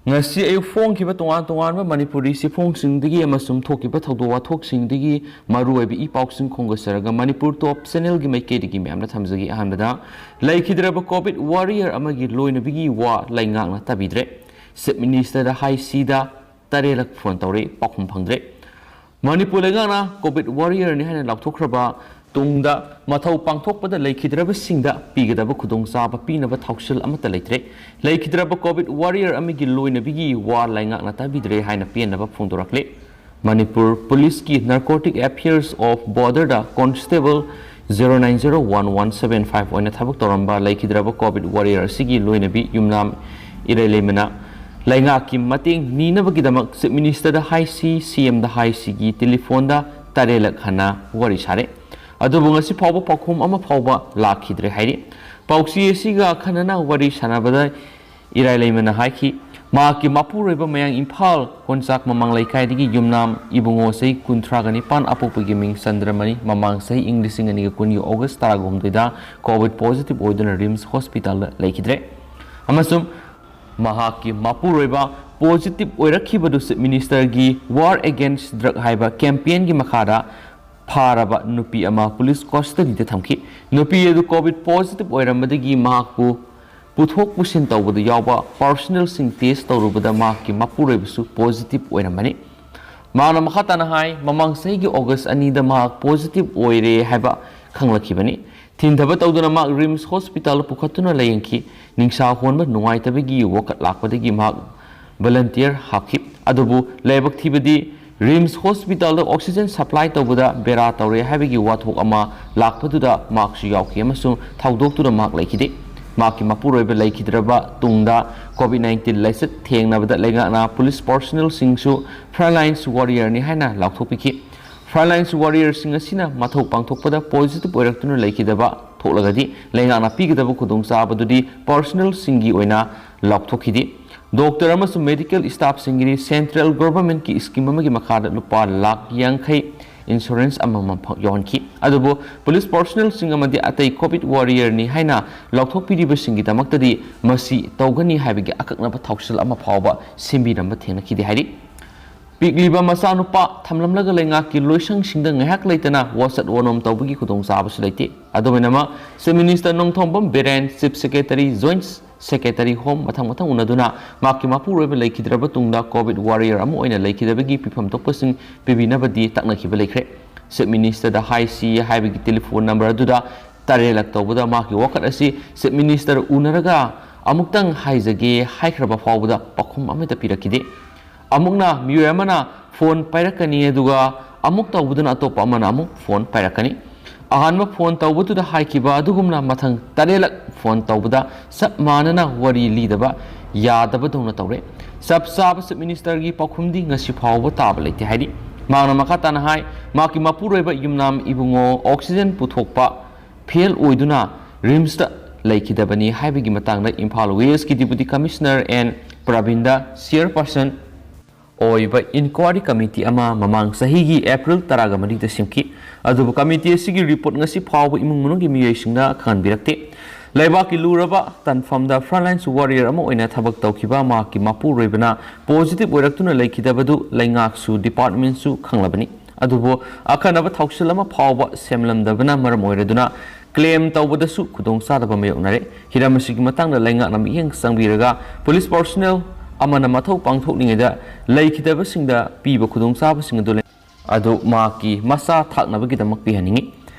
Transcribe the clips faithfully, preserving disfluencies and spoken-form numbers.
ꯉꯁꯤ ꯑꯌꯨꯛ ꯐꯣꯡꯈꯤꯕ ꯇꯣꯉꯥꯟ ꯇꯣꯉꯥꯟꯕ ꯃꯅꯤꯄꯨꯔꯤ ꯆꯦꯐꯣꯡꯁꯤꯡꯗꯒꯤ ꯑꯃꯁꯨꯡ ꯊꯣꯛꯈꯤꯕ ꯊꯧꯗꯣꯛ ꯋꯥꯊꯣꯛꯁꯤꯡꯗꯒꯤ ꯃꯔꯨꯑꯣꯏꯕ ꯏ ꯄꯥꯎꯁꯤꯡ ꯈꯣꯝꯒꯠꯆꯔꯒ ꯃꯅꯤꯄꯨꯔ ꯇꯣꯞ ꯆꯦꯅꯦꯜꯒꯤ ꯃꯥꯏꯀꯩꯗꯒꯤ ꯃꯌꯥꯝꯅ ꯊꯝꯖꯒꯦ꯫ ꯑꯍꯥꯟꯕꯗ, ꯂꯩꯈꯤꯗ꯭ꯔꯕ ꯀꯣꯚꯤꯗ ꯋꯥꯔꯤꯌꯔ ꯑꯃꯒꯤ ꯂꯣꯏꯅꯕꯤꯒꯤ ꯋꯥ ꯂꯩꯉꯥꯛꯅ ꯇꯥꯕꯤꯗ꯭ꯔꯦ꯫ ꯆꯤꯐ ꯃꯤꯅꯤꯁꯇꯔꯗ ꯍꯥꯏ ꯁꯤꯗ ꯇꯔꯦꯠꯂꯛ ꯐꯣꯟ ꯇꯧꯔꯦ, ꯄꯥꯎꯈꯨꯝ ꯐꯪꯗ꯭ꯔꯦ꯫ ꯃꯅꯤꯄꯨꯔ ꯂꯩꯉꯥꯛꯅ ꯀꯣꯚꯤꯗ ꯋꯥꯔꯤꯌꯔꯅꯤ ꯍꯥꯏꯅ ꯂꯥꯎꯊꯣꯛꯈ꯭ꯔꯕ ꯇꯨꯡꯗ ꯃꯊꯧ ꯄꯥꯡꯊꯣꯛꯄꯗ ꯂꯩꯈꯤꯗ꯭ꯔꯕꯁꯤꯡꯗ ꯄꯤꯒꯗꯕ ꯈꯨꯗꯣꯡꯆꯥꯕ ꯄꯤꯅꯕ ꯊꯧꯁꯤꯜ ꯑꯃꯠꯇ ꯂꯩꯇ꯭ꯔꯦ꯫ ꯂꯩꯈꯤꯗ꯭ꯔꯕ ꯀꯣꯚꯤꯗ ꯋꯥꯔꯤꯌꯔ ꯑꯃꯒꯤ ꯂꯣꯏꯅꯕꯤꯒꯤ ꯋꯥ ꯂꯩꯉꯥꯛꯅ ꯇꯥꯕꯤꯗ꯭ꯔꯦ ꯍꯥꯏꯅ ꯄꯦꯟꯗꯕ ꯐꯣꯡꯗꯣꯔꯛꯂꯦ꯫ ꯃꯅꯤꯄꯨꯔ ꯄꯨꯂꯤꯁꯀꯤ Narcotic Affairs of Borderꯗ constable zero nine zero one one seven five ꯑꯣꯏꯅ ꯊꯕꯛ ꯇꯧꯔꯝꯕ ꯂꯩꯈꯤꯗ꯭ꯔꯕ ꯀꯣꯚꯤꯗ ꯋꯥꯔꯤꯌꯔ ꯑꯁꯤꯒꯤ ꯂꯣꯏꯅꯕꯤ ꯌꯨꯝꯅꯥꯝ ꯏꯔꯩꯂꯩꯃꯅ ꯂꯩꯉꯥꯛꯀꯤ ꯃꯇꯦꯡ ꯅꯤꯅꯕꯒꯤꯗꯃꯛ ꯆꯤꯐ ꯃꯤꯅꯤꯁꯇꯔꯗ ꯍꯥꯏ ꯁꯤ, ꯁꯤ ꯑꯦꯝꯗ ꯍꯥꯏ ꯁꯤꯒꯤ ꯇꯦꯂꯤꯐꯣꯟꯗ ꯇꯔꯦꯠꯂꯛ ꯍꯟꯅ ꯋꯥꯔꯤ ꯁꯥꯔꯦ꯫ ꯑꯗꯨꯕꯨ ꯉꯁꯤ ꯐꯥꯎꯕ ꯄꯥꯎꯈꯨꯝ ꯑꯃ ꯐꯥꯎꯕ ꯂꯥꯛꯈꯤꯗ꯭ꯔꯦ ꯍꯥꯏꯔꯤ꯫ ꯄꯥꯎꯆꯦ ꯑꯁꯤꯒ ꯑꯈꯟꯅꯅ ꯋꯥꯔꯤ ꯁꯥꯟꯅꯕꯗ ꯏꯔꯥꯏꯂꯩꯃꯅ ꯍꯥꯏꯈꯤ, ꯃꯍꯥꯛꯀꯤ ꯃꯄꯨꯔꯣꯏꯕ ꯃꯌꯥꯡ ꯏꯝꯐꯥꯜ ꯀꯣꯟꯆꯥꯛ ꯃꯃꯥꯡ ꯂꯩꯀꯥꯏꯗꯒꯤ ꯌꯨꯝꯅꯥꯝ ꯏꯕꯨꯡꯉꯣ ꯆꯍꯤ ꯀꯨꯟꯊ꯭ꯔꯥꯒ ꯅꯤꯄꯥꯟ ꯑꯄꯣꯛꯄꯒꯤ ꯃꯤꯡ ꯆꯟꯗ꯭ꯔꯃꯅꯤ ꯃꯃꯥꯡ ꯆꯍꯤ ꯏꯪ ꯂꯤꯁꯤꯡ ꯑꯅꯤꯒ ꯀꯨꯟꯒꯤ ꯑꯣꯒꯁ ꯇꯔꯥꯍꯨꯝꯗꯣꯏꯗ ꯀꯣꯚꯤꯗ ꯄꯣꯖꯤꯇꯤꯚ ꯑꯣꯏꯗꯨꯅ ꯔꯤꯝꯁ ꯍꯣꯁꯄꯤꯇꯥꯜꯗ ꯂꯩꯈꯤꯗ꯭ꯔꯦ ꯑꯃꯁꯨꯡ ꯃꯍꯥꯛꯀꯤ ꯃꯄꯨꯔꯣꯏꯕ ꯄꯣꯖꯤꯇꯤꯚ ꯑꯣꯏꯔꯛꯈꯤꯕꯗꯨ ꯆꯤꯐ ꯃꯤꯅꯤꯁꯇꯔꯒꯤ War Against Drug ꯍꯥꯏꯕ ꯀꯦꯝꯄꯦꯟꯒꯤ ꯃꯈꯥꯗ ꯐꯥꯔꯕ ꯅꯨꯄꯤ ꯑꯃ ꯄꯨꯂꯤꯁ ꯀꯁꯇꯗꯤꯗ ꯊꯝꯈꯤ꯫ ꯅꯨꯄꯤ ꯑꯗꯨ ꯀꯣꯚꯤꯗ ꯄꯣꯖꯤꯇꯤꯚ ꯑꯣꯏꯔꯝꯕꯗꯒꯤ ꯃꯍꯥꯛꯄꯨ ꯄꯨꯊꯣꯛ ꯄꯨꯁꯤꯟ ꯇꯧꯕꯗ ꯌꯥꯎꯕ ꯄꯥꯔꯁꯣꯅꯦꯜꯁꯤꯡ ꯇꯦꯁ ꯇꯧꯔꯨꯕꯗ ꯃꯍꯥꯛꯀꯤ ꯃꯄꯨꯔꯣꯏꯕꯁꯨ ꯄꯣꯖꯤꯇꯤꯚ ꯑꯣꯏꯔꯝꯕꯅꯤ꯫ ꯃꯍꯥꯛꯅ ꯃꯈꯥ ꯇꯥꯅ ꯍꯥꯏ, ꯃꯃꯥꯡ ꯆꯍꯤꯒꯤ ꯑꯣꯒꯁ ꯑꯅꯤꯗ ꯃꯍꯥꯛ ꯄꯣꯖꯤꯇꯤꯚ ꯑꯣꯏꯔꯦ ꯍꯥꯏꯕ ꯈꯪꯂꯛꯈꯤꯕꯅꯤ꯫ ꯊꯤꯟꯊꯕ ꯇꯧꯗꯨꯅ ꯃꯍꯥꯛ ꯔꯤꯝꯁ ꯍꯣꯁꯄꯤꯇꯥꯜꯗ ꯄꯨꯈꯠꯇꯨꯅ ꯂꯥꯌꯦꯡꯈꯤ꯫ ꯅꯤꯡꯁꯥ ꯍꯣꯟꯕ ꯅꯨꯡꯉꯥꯏꯇꯕꯒꯤ ꯋꯥꯀꯠ ꯂꯥꯛꯄꯗꯒꯤ ꯃꯍꯥꯛ ꯚꯣꯂꯟꯇꯤꯌꯔ ꯍꯥꯞꯈꯤ꯫ ꯑꯗꯨꯕꯨ ꯂꯥꯏꯕꯛ ꯊꯤꯕꯗꯤ ꯔꯤꯝꯁ ꯍꯣꯁꯄꯤꯇꯥꯜꯗ ꯑꯣꯛꯁꯤꯖꯦꯟ ꯁꯄ꯭ꯂꯥꯏ ꯇꯧꯕꯗ ꯕꯦꯔꯥ ꯇꯧꯔꯦ ꯍꯥꯏꯕꯒꯤ ꯋꯥꯊꯣꯛ ꯑꯃ ꯂꯥꯛꯄꯗꯨꯗ ꯃꯍꯥꯛꯁꯨ ꯌꯥꯎꯈꯤ ꯑꯃꯁꯨꯡ ꯊꯧꯗꯣꯛꯇꯨꯗ ꯃꯍꯥꯛ ꯂꯩꯈꯤꯗꯦ꯫ ꯃꯍꯥꯛꯀꯤ ꯃꯄꯨꯔꯣꯏꯕ ꯂꯩꯈꯤꯗ꯭ꯔꯕ ꯇꯨꯡꯗ ꯀꯣꯚꯤꯗ ꯅꯥꯏꯟꯇꯤꯟ ꯂꯥꯏꯆꯠ ꯊꯦꯡꯅꯕꯗ ꯂꯩꯉꯥꯛꯅ ꯄꯨꯂꯤꯁ ꯄꯥꯔꯁꯣꯅꯦꯜꯁꯤꯡꯁꯨ frontline warriorꯅꯤ ꯍꯥꯏꯅ ꯂꯥꯎꯊꯣꯛꯄꯤꯈꯤ꯫ Frontline warriorꯁꯤꯡ ꯑꯁꯤꯅ ꯃꯊꯧ ꯄꯥꯡꯊꯣꯛꯄꯗ ꯄꯣꯖꯤꯇꯤꯚ ꯑꯣꯏꯔꯛꯇꯨꯅ ꯂꯩꯈꯤꯗꯕ ꯊꯣꯛꯂꯒꯗꯤ ꯂꯩꯉꯥꯛꯅ ꯄꯤꯒꯗꯕ ꯈꯨꯗꯣꯡꯆꯥꯕꯗꯨꯗꯤ ꯄꯥꯔꯁꯣꯅꯦꯜꯁꯤꯡꯒꯤ ꯑꯣꯏꯅ ꯂꯥꯎꯊꯣꯛꯈꯤꯗꯦ꯫ ꯗꯣꯛꯇꯔ ꯑꯃꯁꯨꯡ ꯃꯦꯗꯤꯀꯦꯜ ꯁ꯭ꯇꯥꯐꯁꯤꯡꯒꯤꯗꯤ ꯁꯦꯟꯇ꯭ꯔꯦꯜ ꯒꯣꯚꯔꯟꯃꯦꯟꯠꯀꯤ ꯁ꯭ꯀꯤꯝ ꯑꯃꯒꯤ ꯃꯈꯥꯗ ꯂꯨꯄꯥ ꯂꯥꯈ ꯌꯥꯡꯈꯩ insurance ꯑꯃꯃꯝ ꯐꯥꯎ ꯌꯥꯎꯍꯟꯈꯤ꯫ ꯑꯗꯨꯕꯨ police personnelꯁꯤꯡ ꯑꯃꯗꯤ ꯑꯇꯩ COVID warriorꯅꯤ ꯍꯥꯏꯅ ꯂꯥꯎꯊꯣꯛꯄꯤꯔꯤꯕꯁꯤꯡꯒꯤꯗꯃꯛꯇꯗꯤ ꯃꯁꯤ ꯇꯧꯒꯅꯤ ꯍꯥꯏꯕꯒꯤ ꯑꯀꯛꯅꯕ ꯊꯧꯁꯤꯜ ꯑꯃ ꯐꯥꯎꯕ ꯁꯦꯝꯕꯤꯔꯝꯕ ꯊꯦꯡꯅꯈꯤꯗꯦ ꯍꯥꯏꯔꯤ꯫ ꯄꯤꯛꯂꯤꯕ ꯃꯆꯥꯅꯨꯄꯥ ꯊꯝꯂꯝꯂꯒ ꯂꯩꯉꯥꯛꯀꯤ ꯂꯣꯏꯁꯪꯁꯤꯡꯗ ꯉꯥꯏꯍꯥꯛ ꯂꯩꯇꯅ ꯋꯥꯆꯠ ꯋꯥꯅꯣꯝ ꯇꯧꯕꯒꯤ ꯈꯨꯗꯣꯡꯆꯥꯕꯁꯨ ꯂꯩꯇꯦ꯫ ꯑꯗꯨꯃꯥꯏꯅꯃꯛ Chief Minister Nongthombam Biren, Chief Secretary, Joint Secretary, Home ꯃꯊꯪ ꯃꯊꯪ ꯎꯅꯗꯨꯅ ꯃꯍꯥꯛꯀꯤ ꯃꯄꯨꯔꯣꯏꯕ ꯂꯩꯈꯤꯗ꯭ꯔꯕ ꯇꯨꯡꯗ COVID warrior ꯑꯃ ꯑꯣꯏꯅ ꯂꯩꯈꯤꯗꯕꯒꯤ ꯄꯤꯐꯝ ꯊꯣꯛꯄꯁꯤꯡ ꯄꯤꯕꯤꯅꯕꯗꯤ ꯇꯛꯅꯈꯤꯕ ꯂꯩꯈ꯭ꯔꯦ꯫ Chief Ministerꯗ ꯍꯥꯏꯁꯤ ꯍꯥꯏꯕꯒꯤ telephone number ꯑꯗꯨꯗ ꯇꯔꯦꯠꯂꯛ ꯇꯧꯕꯗ ꯃꯍꯥꯛꯀꯤ ꯋꯥꯀꯠ ꯑꯁꯤ Chief Minister ꯎꯅꯔꯒ ꯑꯃꯨꯛꯇꯪ ꯍꯥꯏꯖꯒꯦ ꯍꯥꯏꯈ꯭ꯔꯕ ꯐꯥꯎꯕꯗ ꯄꯥꯎꯈꯨꯝ ꯑꯃꯠꯇ ꯄꯤꯔꯛꯈꯤꯗꯦ꯫ ꯑꯃꯨꯛꯅ ꯃꯤꯑꯣꯏ ꯑꯃꯅ phone ꯄꯥꯏꯔꯛꯀꯅꯤ, ꯑꯗꯨꯒ ꯑꯃꯨꯛ ꯇꯧꯕꯗꯨꯅ ꯑꯇꯣꯞꯄ ꯑꯃꯅ ꯑꯃꯨꯛ phone ꯄꯥꯏꯔꯛꯀꯅꯤ꯫ ꯑꯍꯥꯟꯕ phone ꯇꯧꯕꯗꯨꯗ ꯍꯥꯏꯈꯤꯕ ꯑꯗꯨꯒꯨꯝꯅ ꯃꯊꯪ ꯇꯔꯦꯠꯂꯛ phone ꯇꯧꯕꯗ ꯆꯞ ꯃꯥꯟꯅꯅ ꯋꯥꯔꯤ ꯂꯤꯗꯕ ꯌꯥꯗꯕꯗꯧꯅ ꯇꯧꯔꯦ꯫ ꯆꯞ ꯆꯥꯕ Chief Ministerꯒꯤ ꯄꯥꯎꯈꯨꯝꯗꯤ ꯉꯁꯤ ꯐꯥꯎꯕ ꯇꯥꯕ ꯂꯩꯇꯦ ꯍꯥꯏꯔꯤ꯫ ꯃꯍꯥꯛꯅ ꯃꯈꯥ ꯇꯥꯅ ꯍꯥꯏ, ꯃꯍꯥꯛꯀꯤ ꯃꯄꯨꯔꯣꯏꯕ ꯌꯨꯝꯅꯥꯝ ꯏꯕꯨꯡꯉꯣ oxygen ꯄꯨꯊꯣꯛꯄ fail ꯑꯣꯏꯗꯨꯅ RIMSꯇ ꯂꯩꯈꯤꯗꯕꯅꯤ ꯍꯥꯏꯕꯒꯤ ꯃꯇꯥꯡꯗ Imphal Westꯀꯤ Deputy Commissioner N ꯄ꯭ꯔꯕꯤꯟꯗ chairperson ꯑꯣꯏꯕ inquiry committee ꯑꯃ ꯃꯃꯥꯡ ꯆꯍꯤꯒꯤ April ꯇꯔꯥꯒ ꯃꯔꯤꯗ ꯁꯦꯝꯈꯤ꯫ ꯑꯗꯨꯕꯨ committee ꯑꯁꯤꯒꯤ report ꯉꯁꯤ ꯐꯥꯎꯕ ꯏꯃꯨꯡ ꯃꯅꯨꯡꯒꯤ ꯃꯤꯑꯣꯏꯁꯤꯡꯅ ꯈꯪꯍꯟꯕꯤꯔꯛꯇꯦ꯫ ꯂꯩꯕꯥꯛꯀꯤ ꯂꯨꯔꯕ ꯇꯥꯟꯐꯝꯗ frontline warrior ꯑꯃ ꯑꯣꯏꯅ ꯊꯕꯛ ꯇꯧꯈꯤꯕ ꯃꯍꯥꯛꯀꯤ ꯃꯄꯨꯔꯣꯏꯕꯅ positive ꯑꯣꯏꯔꯛꯇꯨꯅ ꯂꯩꯈꯤꯗꯕꯗꯨ ꯂꯩꯉꯥꯛꯁꯨ departmentꯁꯨ ꯈꯪꯂꯕꯅꯤ꯫ ꯑꯗꯨꯕꯨ ꯑꯈꯟꯅꯕ ꯊꯧꯁꯤꯜ ꯑꯃ ꯐꯥꯎꯕ ꯁꯦꯝꯂꯝꯗꯕꯅ ꯃꯔꯝ ꯑꯣꯏꯔꯗꯨꯅ claim ꯇꯧꯕꯗꯁꯨ ꯈꯨꯗꯣꯡꯆꯥꯗꯕ ꯃꯥꯌꯣꯛꯅꯔꯦ꯫ ꯍꯤꯔꯝ ꯑꯁꯤꯒꯤ ꯃꯇꯥꯡꯗ ꯂꯩꯉꯥꯛꯅ ꯃꯤꯠꯌꯦꯡ ꯆꯪꯕꯤꯔꯒ police personnel ꯑꯃꯅ ꯃꯊꯧ ꯄꯥꯡꯊꯣꯛꯂꯤꯉꯩꯗ ꯂꯩꯈꯤꯗꯕꯁꯤꯡꯗ ꯄꯤꯕ ꯈꯨꯗꯣꯡꯆꯥꯕꯁꯤꯡ ꯑꯗꯨ ꯂꯩ-, ꯑꯗꯨ ꯃꯍꯥꯛꯀꯤ ꯃꯆꯥ ꯊꯥꯛꯅꯕꯒꯤꯗꯃꯛ ꯄꯤꯍꯟꯅꯤꯡꯏ꯫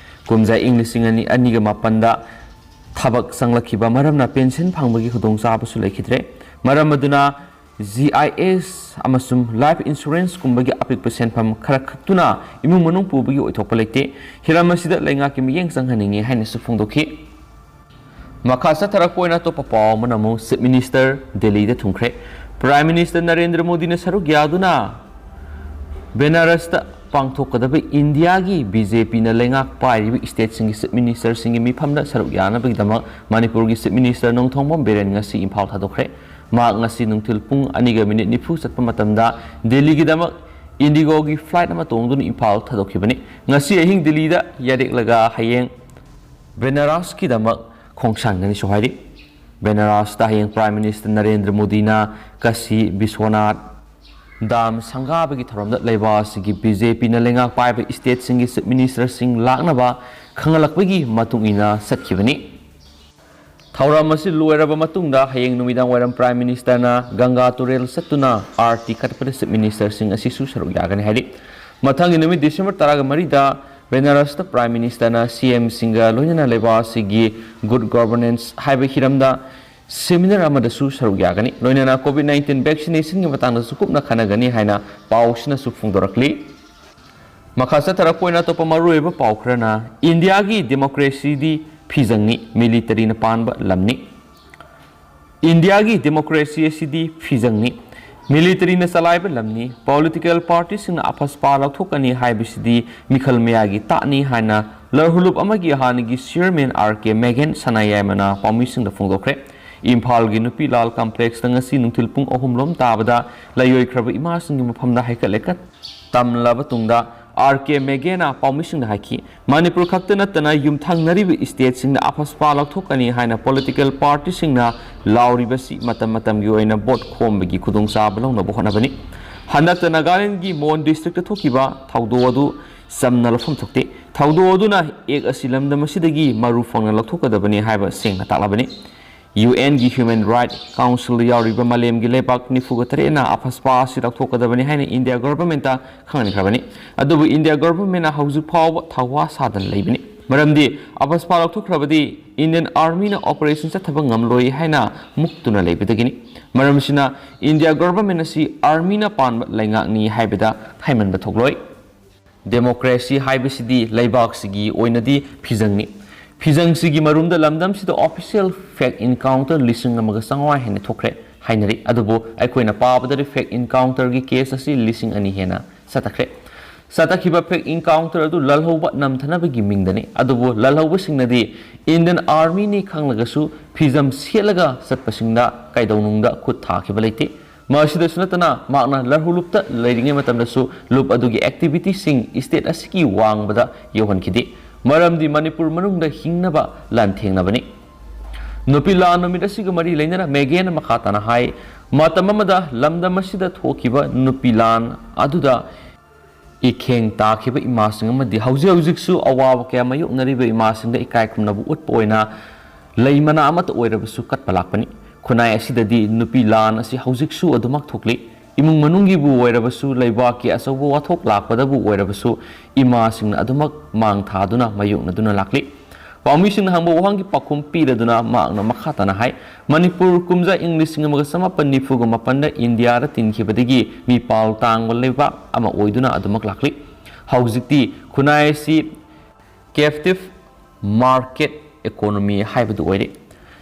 ꯀꯨꯝꯖꯥ ꯏꯪ ꯂꯤꯁꯤꯡ ꯑꯅꯤ, ꯑꯅꯤꯒ ꯃꯥꯄꯟꯗ ꯊꯕꯛ ꯆꯪꯂꯛꯈꯤꯕ ꯃꯔꯝꯅ pension ꯐꯪꯕꯒꯤ ꯈꯨꯗꯣꯡꯆꯥꯕꯁꯨ ꯂꯩꯈꯤꯗ꯭ꯔꯦ꯫ ꯃꯔꯝ ꯑꯗꯨꯅ G I S ꯑꯃꯁꯨꯡ life insuranceꯀꯨꯝꯕꯒꯤ ꯑꯄꯤꯛꯄ ꯁꯦꯟꯐꯝ ꯈꯔ ꯈꯛꯇꯨꯅ ꯏꯃꯨꯡ ꯃꯅꯨꯡ ꯄꯨꯕꯒꯤ ꯑꯣꯏꯊꯣꯛꯄ ꯂꯩꯇꯦ꯫ ꯍꯤꯔꯝ ꯑꯁꯤꯗ ꯂꯩꯉꯥꯛꯀꯤ ꯃꯤꯠꯌꯦꯡ ꯆꯪꯍꯟꯅꯤꯡꯏ ꯍꯥꯏꯅꯁꯨ ꯐꯣꯡꯗꯣꯛꯈꯤ꯫ ꯃꯈꯥ ꯆꯠꯊꯔꯛꯄ ꯑꯣꯏꯅ ꯑꯇꯣꯞꯄ ꯄꯥꯎ ꯑꯃꯅ ꯑꯃꯨꯛ Chief Minister ꯗꯦꯜꯂꯤꯗ ꯊꯨꯡꯈ꯭ꯔꯦ꯫ Prime Minister ꯅꯔꯦꯟꯗ꯭ꯔ ꯃꯣꯗꯤꯅ ꯁꯔꯨꯛ ꯌꯥꯗꯨꯅ ꯕꯦꯅꯥꯔꯁꯇ ꯄꯥꯡꯊꯣꯛꯀꯗꯕ ꯏꯟꯗꯤꯌꯥꯒꯤ BJPꯅ ꯂꯩꯉꯥꯛ ꯄꯥꯏꯔꯤꯕ stateꯁꯤꯡꯒꯤ Chief Ministerꯁꯤꯡꯒꯤ ꯃꯤꯐꯝꯗ ꯁꯔꯨꯛ ꯌꯥꯅꯕꯒꯤꯗꯃꯛ ꯃꯅꯤꯄꯨꯔꯒꯤ Chief Minister ꯅꯣꯡꯊꯣꯝꯕꯝ ꯕꯤꯔꯦꯟ ꯉꯁꯤ ꯏꯝꯐꯥꯜ ꯊꯥꯗꯣꯛꯈ꯭ꯔꯦ꯫ ꯃꯍꯥꯛ ꯉꯁꯤ ꯅꯨꯡꯊꯤꯜ ꯄꯨꯡ ꯑꯅꯤꯒ minute ꯅꯤꯐꯨ ꯆꯠꯄ ꯃꯇꯝꯗ ꯗꯦꯜꯂꯤꯒꯤꯗꯃꯛ ꯏꯟꯗꯤꯒꯣꯒꯤ ꯐ꯭ꯂꯥꯏꯠ ꯑꯃ ꯇꯣꯡꯗꯨꯅ ꯏꯝꯐꯥꯜ ꯊꯥꯗꯣꯛꯈꯤꯕꯅꯤ꯫ ꯉꯁꯤ ꯑꯍꯤꯡ ꯗꯤꯜꯂꯤꯗ ꯌꯥꯔꯦꯛꯂꯒ ꯍꯌꯦꯡ ꯕꯦꯅꯥꯔꯁꯀꯤꯗꯃꯛ ꯈꯣꯡꯁꯥꯟꯒꯅꯤꯁꯨ ꯍꯥꯏꯔꯤ꯫ ꯕꯦꯅꯥꯔꯁꯇ ꯍꯌꯦꯡ ꯄ꯭ꯔꯥꯏꯝ ꯃꯤꯅꯤꯁꯇꯔ ꯅꯔꯦꯟꯗ꯭ꯔ ꯃꯣꯗꯤꯅ ꯀꯥꯁꯤ ꯕꯤꯁ꯭ꯋꯅꯥꯊ ꯗꯥꯝ ꯁꯪꯒꯥꯕꯒꯤ ꯊꯧꯔꯝꯗ ꯂꯩꯕꯥꯛ ꯑꯁꯤꯒꯤ ꯕꯤ ꯖꯦ ꯄꯤꯅ ꯂꯩꯉꯥꯛ ꯄꯥꯏꯕ ꯁ꯭ꯇꯦꯠꯁꯤꯡꯒꯤ ꯆꯤꯐ ꯃꯤꯅꯤꯁꯇꯔꯁꯤꯡ ꯂꯥꯛꯅꯕ ꯈꯪꯍꯜꯂꯛꯄꯒꯤ ꯃꯇꯨꯡ ꯏꯟꯅ ꯆꯠꯈꯤꯕꯅꯤ꯫ ꯊꯧꯔꯝ ꯑꯁꯤ ꯂꯣꯏꯔꯕ ꯃꯇꯨꯡꯗ ꯍꯌꯦꯡ ꯅꯨꯃꯤꯗꯥꯡ ꯋꯥꯏꯔꯝ ꯄ꯭ꯔꯥꯏꯝ ꯃꯤꯅꯤꯁꯇꯔꯅ ꯒꯪꯒꯥ ꯇꯨꯔꯦꯜ ꯆꯠꯇꯨꯅ ꯑꯥꯔꯇꯤ ꯀꯠꯄꯗ ꯆꯤꯐ ꯃꯤꯅꯤꯁꯇꯔꯁꯤꯡ ꯑꯁꯤꯁꯨ ꯁꯔꯨꯛ ꯌꯥꯒꯅꯤ ꯍꯥꯏꯔꯤ꯫ ꯃꯊꯪꯒꯤ ꯅꯨꯃꯤꯠ ꯗꯤꯁꯦꯝꯕꯔ ꯇꯔꯥꯒ ꯃꯔꯤꯗ ꯕꯦꯅꯥꯔꯁꯇ ꯄ꯭ꯔꯥꯏꯝ ꯃꯤꯅꯤꯁꯇꯔꯅ ꯁꯤ ꯑꯦꯝꯁꯤꯡꯒ ꯂꯣꯏꯅꯅ ꯂꯩꯕꯥꯛ ꯑꯁꯤꯒꯤ ꯒꯨꯗ ꯒꯣꯚꯔꯅꯦꯟꯁ ꯍꯥꯏꯕ ꯍꯤꯔꯝꯗ ꯁꯦꯃꯤꯅꯥꯔ ꯑꯃꯗꯁꯨ ꯁꯔꯨꯛ ꯌꯥꯒꯅꯤ꯫ ꯂꯣꯏꯅꯅ ꯀꯣꯚꯤꯗ ꯅꯥꯏꯟꯇꯤꯟ ꯚꯦꯛꯁꯤꯅꯦꯁꯟꯒꯤ ꯃꯇꯥꯡꯗꯁꯨ ꯀꯨꯞꯅ ꯈꯟꯅꯒꯅꯤ ꯍꯥꯏꯅ ꯄꯥꯎꯁꯤꯅꯁꯨ ꯐꯣꯡꯗꯣꯔꯛꯂꯤ꯫ ꯃꯈꯥ ꯆꯠꯊꯔꯛꯄ ꯑꯣꯏꯅ ꯑꯇꯣꯞꯄ ꯃꯔꯨꯑꯣꯏꯕ ꯄꯥꯎ ꯈꯔꯅ ꯏꯟꯗꯤꯌꯥꯒꯤ ꯗꯦꯃꯣꯀ꯭ꯔꯦꯁꯤꯗꯤ ꯐꯤꯖꯪꯅꯤ, ꯃꯤꯂꯤꯇꯔꯤꯅ ꯄꯥꯟꯕ ꯂꯝꯅꯤ꯫ ꯏꯟꯗꯤꯌꯥꯒꯤ ꯗꯦꯃꯣꯀ꯭ꯔꯦꯁꯤ ꯑꯁꯤꯗꯤ ꯐꯤꯖꯪꯅꯤ, ꯃꯤꯂꯤꯇꯔꯤꯅ ꯆꯂꯥꯏꯕ ꯂꯝꯅꯤ, ꯄꯣꯂꯤꯇꯤꯀꯦꯜ ꯄꯥꯔꯇꯤꯁꯤꯡꯅ ꯑꯐꯁꯄꯥ ꯂꯧꯊꯣꯛꯀꯅꯤ ꯍꯥꯏꯕꯁꯤꯗꯤ ꯃꯤꯈꯜ ꯃꯌꯥꯒꯤ ꯇꯥꯠꯅꯤ ꯍꯥꯏꯅ ꯂꯔꯍꯨꯂꯨꯞ ꯑꯃꯒꯤ ꯍꯥꯟꯅꯒꯤ ꯆꯤꯌꯔꯃꯦꯟ ꯑꯥꯔ ꯀꯦ ꯃꯦꯒꯦꯟ ꯁꯅꯥꯌꯥꯏꯃꯅ ꯄꯥꯎꯃꯤꯁꯤꯡꯗ ꯐꯣꯡꯗꯣꯛꯈ꯭ꯔꯦ꯫ ꯏꯝꯐꯥꯜꯒꯤ ꯅꯨꯄꯤ ꯂꯥꯜ ꯀꯝꯄ꯭ꯂꯦꯛꯁꯇ ꯉꯁꯤ ꯅꯨꯡꯊꯤꯜ ꯄꯨꯡ ꯑꯍꯨꯝ ꯂꯣꯝ ꯇꯥꯕꯗ ꯂꯩꯑꯣꯏꯈ꯭ꯔꯕ ꯏꯃꯥꯁꯤꯡꯒꯤ ꯃꯐꯝꯗ ꯍꯩꯀꯠ ꯂꯩꯀꯠ ꯇꯝꯂꯕ ꯇꯨꯡꯗ ꯑꯥꯔ ꯀꯦ ꯃꯦꯒꯦꯅ ꯄꯥꯎꯃꯤꯁꯤꯡꯗ ꯍꯥꯏꯈꯤ, ꯃꯅꯤꯄꯨꯔ ꯈꯛꯇ ꯅꯠꯇꯅ ꯌꯨꯝꯊꯪꯅꯔꯤꯕ ꯁ꯭ꯇꯦꯠꯁꯤꯡꯗ ꯑꯐꯁꯄꯥ ꯂꯧꯊꯣꯛꯀꯅꯤ ꯍꯥꯏꯅ ꯄꯣꯂꯤꯇꯤꯀꯦꯜ ꯄꯥꯔꯇꯤꯁꯤꯡꯅ ꯂꯥꯎꯔꯤꯕꯁꯤ ꯃꯇꯝ ꯃꯇꯝꯒꯤ ꯑꯣꯏꯅ ꯚꯣꯠ ꯈꯣꯝꯕꯒꯤ ꯈꯨꯗꯣꯡꯆꯥꯕ ꯂꯧꯅꯕ ꯍꯣꯠꯅꯕꯅꯤ꯫ ꯍꯟꯗꯛꯇ ꯅꯥꯒꯥꯂꯦꯟꯗꯒꯤ ꯃꯣꯟ ꯗꯤꯁꯇ꯭ꯔꯤꯛꯇ ꯊꯣꯛꯈꯤꯕ ꯊꯧꯗꯣꯛ ꯑꯗꯨ ꯆꯝꯅ ꯂꯧꯐꯝ ꯊꯣꯛꯇꯦ꯫ ꯊꯧꯗꯣꯛ ꯑꯗꯨꯅ ꯑꯦꯛ ꯑꯁꯤ ꯂꯝꯗꯝ ꯑꯁꯤꯗꯒꯤ ꯃꯔꯨ ꯐꯪꯅ ꯂꯧꯊꯣꯛꯀꯗꯕꯅꯤ ꯍꯥꯏꯕ ꯁꯦꯡꯅ ꯇꯥꯛꯂꯕꯅꯤ꯫ ꯌꯨ ꯑꯦꯟꯒꯤ ꯍ꯭ꯌꯨꯃꯦꯟ ꯔꯥꯏꯠ ꯀꯥꯎꯟꯁꯤꯜꯗ ꯌꯥꯎꯔꯤꯕ ꯃꯥꯂꯦꯝꯒꯤ ꯂꯩꯕꯥꯛ ꯅꯤꯐꯨꯒ ꯇꯔꯦꯠꯅ ꯑꯐꯁꯄꯥ ꯑꯁꯤ ꯂꯧꯊꯣꯛꯀꯗꯕꯅꯤ ꯍꯥꯏꯅ ꯏꯟꯗꯤꯌꯥ ꯒꯣꯚꯔꯟꯃꯦꯟꯠꯇ ꯈꯪꯍꯟꯈ꯭ꯔꯕꯅꯤ꯫ ꯑꯗꯨꯕꯨ ꯏꯟꯗꯤꯌꯥ ꯒꯣꯚꯔꯟꯃꯦꯟꯠꯅ ꯍꯧꯖꯤꯛ ꯐꯥꯎꯕ ꯊꯧꯋꯥ ꯁꯥꯗꯅ ꯂꯩꯕꯅꯤ꯫ ꯃꯔꯝꯗꯤ ꯑꯐꯁꯄꯥ ꯂꯧꯊꯣꯛꯈ꯭ꯔꯕꯗꯤ ꯏꯟꯗꯤꯌꯟ ꯑꯥꯔꯃꯤꯅ ꯑꯣꯄꯔꯦꯁꯟ ꯆꯠꯊꯕ ꯉꯝꯂꯣꯏ ꯍꯥꯏꯅ ꯃꯨꯛꯇꯨꯅ ꯂꯩꯕꯗꯒꯤꯅꯤ꯫ ꯃꯔꯝ ꯑꯁꯤꯅ ꯏꯟꯗꯤꯌꯥ ꯒꯣꯚꯔꯟꯃꯦꯟꯠ ꯑꯁꯤ ꯑꯥꯔꯃꯤꯅ ꯄꯥꯟꯕ ꯂꯩꯉꯥꯛꯅꯤ ꯍꯥꯏꯕꯗ ꯍꯥꯏꯃꯟꯕ ꯊꯣꯛꯂꯣꯏ꯫ ꯗꯦꯃꯣꯀ꯭ꯔꯦꯁꯤ ꯍꯥꯏꯕꯁꯤꯗꯤ ꯂꯩꯕꯥꯛꯁꯤꯒꯤ ꯑꯣꯏꯅꯗꯤ ꯐꯤꯖꯪꯅꯤ꯫ ꯐꯤꯖꯪꯁꯤꯒꯤ ꯃꯔꯨꯝꯗ ꯂꯝꯗꯝꯁꯤꯗ ꯑꯣꯐꯤꯁꯤꯌꯦꯜ ꯐꯦꯛ ꯏꯟꯀꯥꯎꯟꯇꯔ ꯂꯤꯁꯤꯡ ꯑꯃꯒ ꯆꯥꯝꯃꯉꯥ ꯍꯦꯟꯅ ꯊꯣꯛꯈ꯭ꯔꯦ ꯍꯥꯏꯅꯔꯤ꯫ ꯑꯗꯨꯕꯨ ꯑꯩꯈꯣꯏꯅ ꯄꯥꯕꯗꯗꯤ ꯐꯦꯛ ꯏꯟꯀꯥꯎꯟꯇꯔꯒꯤ ꯀꯦꯁ ꯑꯁꯤ ꯂꯤꯁꯤꯡ ꯑꯅꯤ ꯍꯦꯟꯅ ꯆꯠꯊꯈ꯭ꯔꯦ꯫ ꯆꯠꯊꯈꯤꯕ ꯐꯦꯛ ꯏꯟꯀꯥꯎꯟꯇꯔ ꯑꯗꯨ ꯂꯜꯍꯧꯕ ꯅꯝꯊꯅꯕꯒꯤ ꯃꯤꯡꯗꯅꯤ꯫ ꯑꯗꯨꯕꯨ ꯂꯜꯍꯧꯕꯁꯤꯡꯅꯗꯤ ꯏꯟꯗꯤꯌꯟ ꯑꯥꯔꯃꯤꯅꯤ ꯈꯪꯂꯒꯁꯨ ꯐꯤꯖꯝ ꯁꯦꯠꯂꯒ ꯆꯠꯄꯁꯤꯡꯗ ꯀꯩꯗꯧꯅꯨꯡꯗ ꯈꯨꯠ ꯊꯥꯈꯤꯕ ꯂꯩꯇꯦ꯫ ꯃꯁꯤꯗꯁꯨ ꯅꯠꯇꯅ ꯃꯍꯥꯛꯅ ꯂꯔꯍꯨꯂꯨꯞꯇ ꯂꯩꯔꯤꯉꯩ ꯃꯇꯝꯗꯁꯨ ꯂꯨꯞ ꯑꯗꯨꯒꯤ ꯑꯦꯛꯇꯤꯚꯤꯇꯤꯁꯤꯡ ꯁ꯭ꯇꯦꯠ ꯑꯁꯤꯒꯤ ꯋꯥꯡꯃꯗ ꯌꯧꯍꯟꯈꯤꯗꯦ꯫ ꯃꯔꯝꯗꯤ ꯃꯅꯤꯄꯨꯔ ꯃꯅꯨꯡꯗ ꯍꯤꯡꯅꯕ ꯂꯥꯟꯊꯦꯡꯅꯕꯅꯤ꯫ ꯅꯨꯄꯤ ꯂꯥꯟ ꯅꯨꯃꯤꯠ ꯑꯁꯤꯒ ꯃꯔꯤ ꯂꯩꯅꯅ ꯃꯦꯒꯦꯅ ꯃꯈꯥ ꯇꯥꯅ ꯍꯥꯏ, ꯃꯇꯝ ꯑꯃꯗ ꯂꯝꯗꯝ ꯑꯁꯤꯗ ꯊꯣꯛꯈꯤꯕ ꯅꯨꯄꯤ ꯂꯥꯟ ꯑꯗꯨꯗ ꯏꯈꯦꯡ ꯇꯥꯈꯤꯕ ꯏꯃꯥꯁꯤꯡ ꯑꯃꯗꯤ ꯍꯧꯖꯤꯛ ꯍꯧꯖꯤꯛꯁꯨ ꯑꯋꯥꯕ ꯀꯌꯥ ꯃꯥꯌꯣꯛꯅꯔꯤꯕ ꯏꯃꯥꯁꯤꯡꯗ ꯏꯀꯥꯏ ꯈꯨꯝꯅꯕ ꯎꯠꯄ ꯑꯣꯏꯅ ꯂꯩ ꯃꯅꯥ ꯑꯃꯠꯇ ꯑꯣꯏꯔꯕꯁꯨ ꯀꯠꯄ ꯂꯥꯛꯄꯅꯤ꯫ ꯈꯨꯟꯅꯥꯏ ꯑꯁꯤꯗꯗꯤ ꯅꯨꯄꯤ ꯂꯥꯟ ꯑꯁꯤ ꯍꯧꯖꯤꯛꯁꯨ ꯑꯗꯨꯃꯛ ꯊꯣꯛꯂꯤ꯫ ꯏꯃꯨꯡ ꯃꯅꯨꯡꯒꯤꯕꯨ ꯑꯣꯏꯔꯕꯁꯨ, ꯂꯩꯕꯥꯛꯀꯤ ꯑꯆꯧꯕ ꯋꯥꯊꯣꯛ ꯂꯥꯛꯄꯗꯕꯨ ꯑꯣꯏꯔꯕꯁꯨ, ꯏꯃꯥꯁꯤꯡꯅ ꯑꯗꯨꯃꯛ ꯃꯥꯡ ꯊꯥꯗꯨꯅ ꯃꯥꯌꯣꯛꯅꯗꯨꯅ ꯂꯥꯛꯂꯤ꯫ ꯄꯥꯎꯃꯤꯁꯤꯡꯅ ꯍꯪꯕ ꯋꯥꯍꯪꯒꯤ ꯄꯥꯎꯈꯨꯝ ꯄꯤꯔꯗꯨꯅ ꯃꯍꯥꯛꯅ ꯃꯈꯥ ꯇꯥꯅ ꯍꯥꯏ, ꯃꯅꯤꯄꯨꯔ ꯀꯨꯝꯖꯥ ꯏꯪ ꯂꯤꯁꯤꯡ ꯑꯃꯒ ꯆꯃꯥꯄꯟ ꯅꯤꯐꯨꯒ ꯃꯥꯄꯟꯗ ꯏꯟꯗꯤꯌꯥꯗ ꯇꯤꯟꯈꯤꯕꯗꯒꯤ ꯃꯤꯄꯥꯜ ꯇꯥꯡꯕ ꯂꯩꯕꯥꯛ ꯑꯃ ꯑꯣꯏꯗꯨꯅ ꯑꯗꯨꯃꯛ ꯂꯥꯛꯂꯤ꯫ ꯍꯧꯖꯤꯛꯇꯤ ꯈꯨꯟꯅꯥꯏ ꯑꯁꯤ ꯀꯦꯞꯇꯤꯚ ꯃꯥꯔꯀꯦꯠ ꯏꯀꯣꯅꯣꯃꯤ ꯍꯥꯏꯕꯗꯨ ꯑꯣꯏꯔꯦ꯫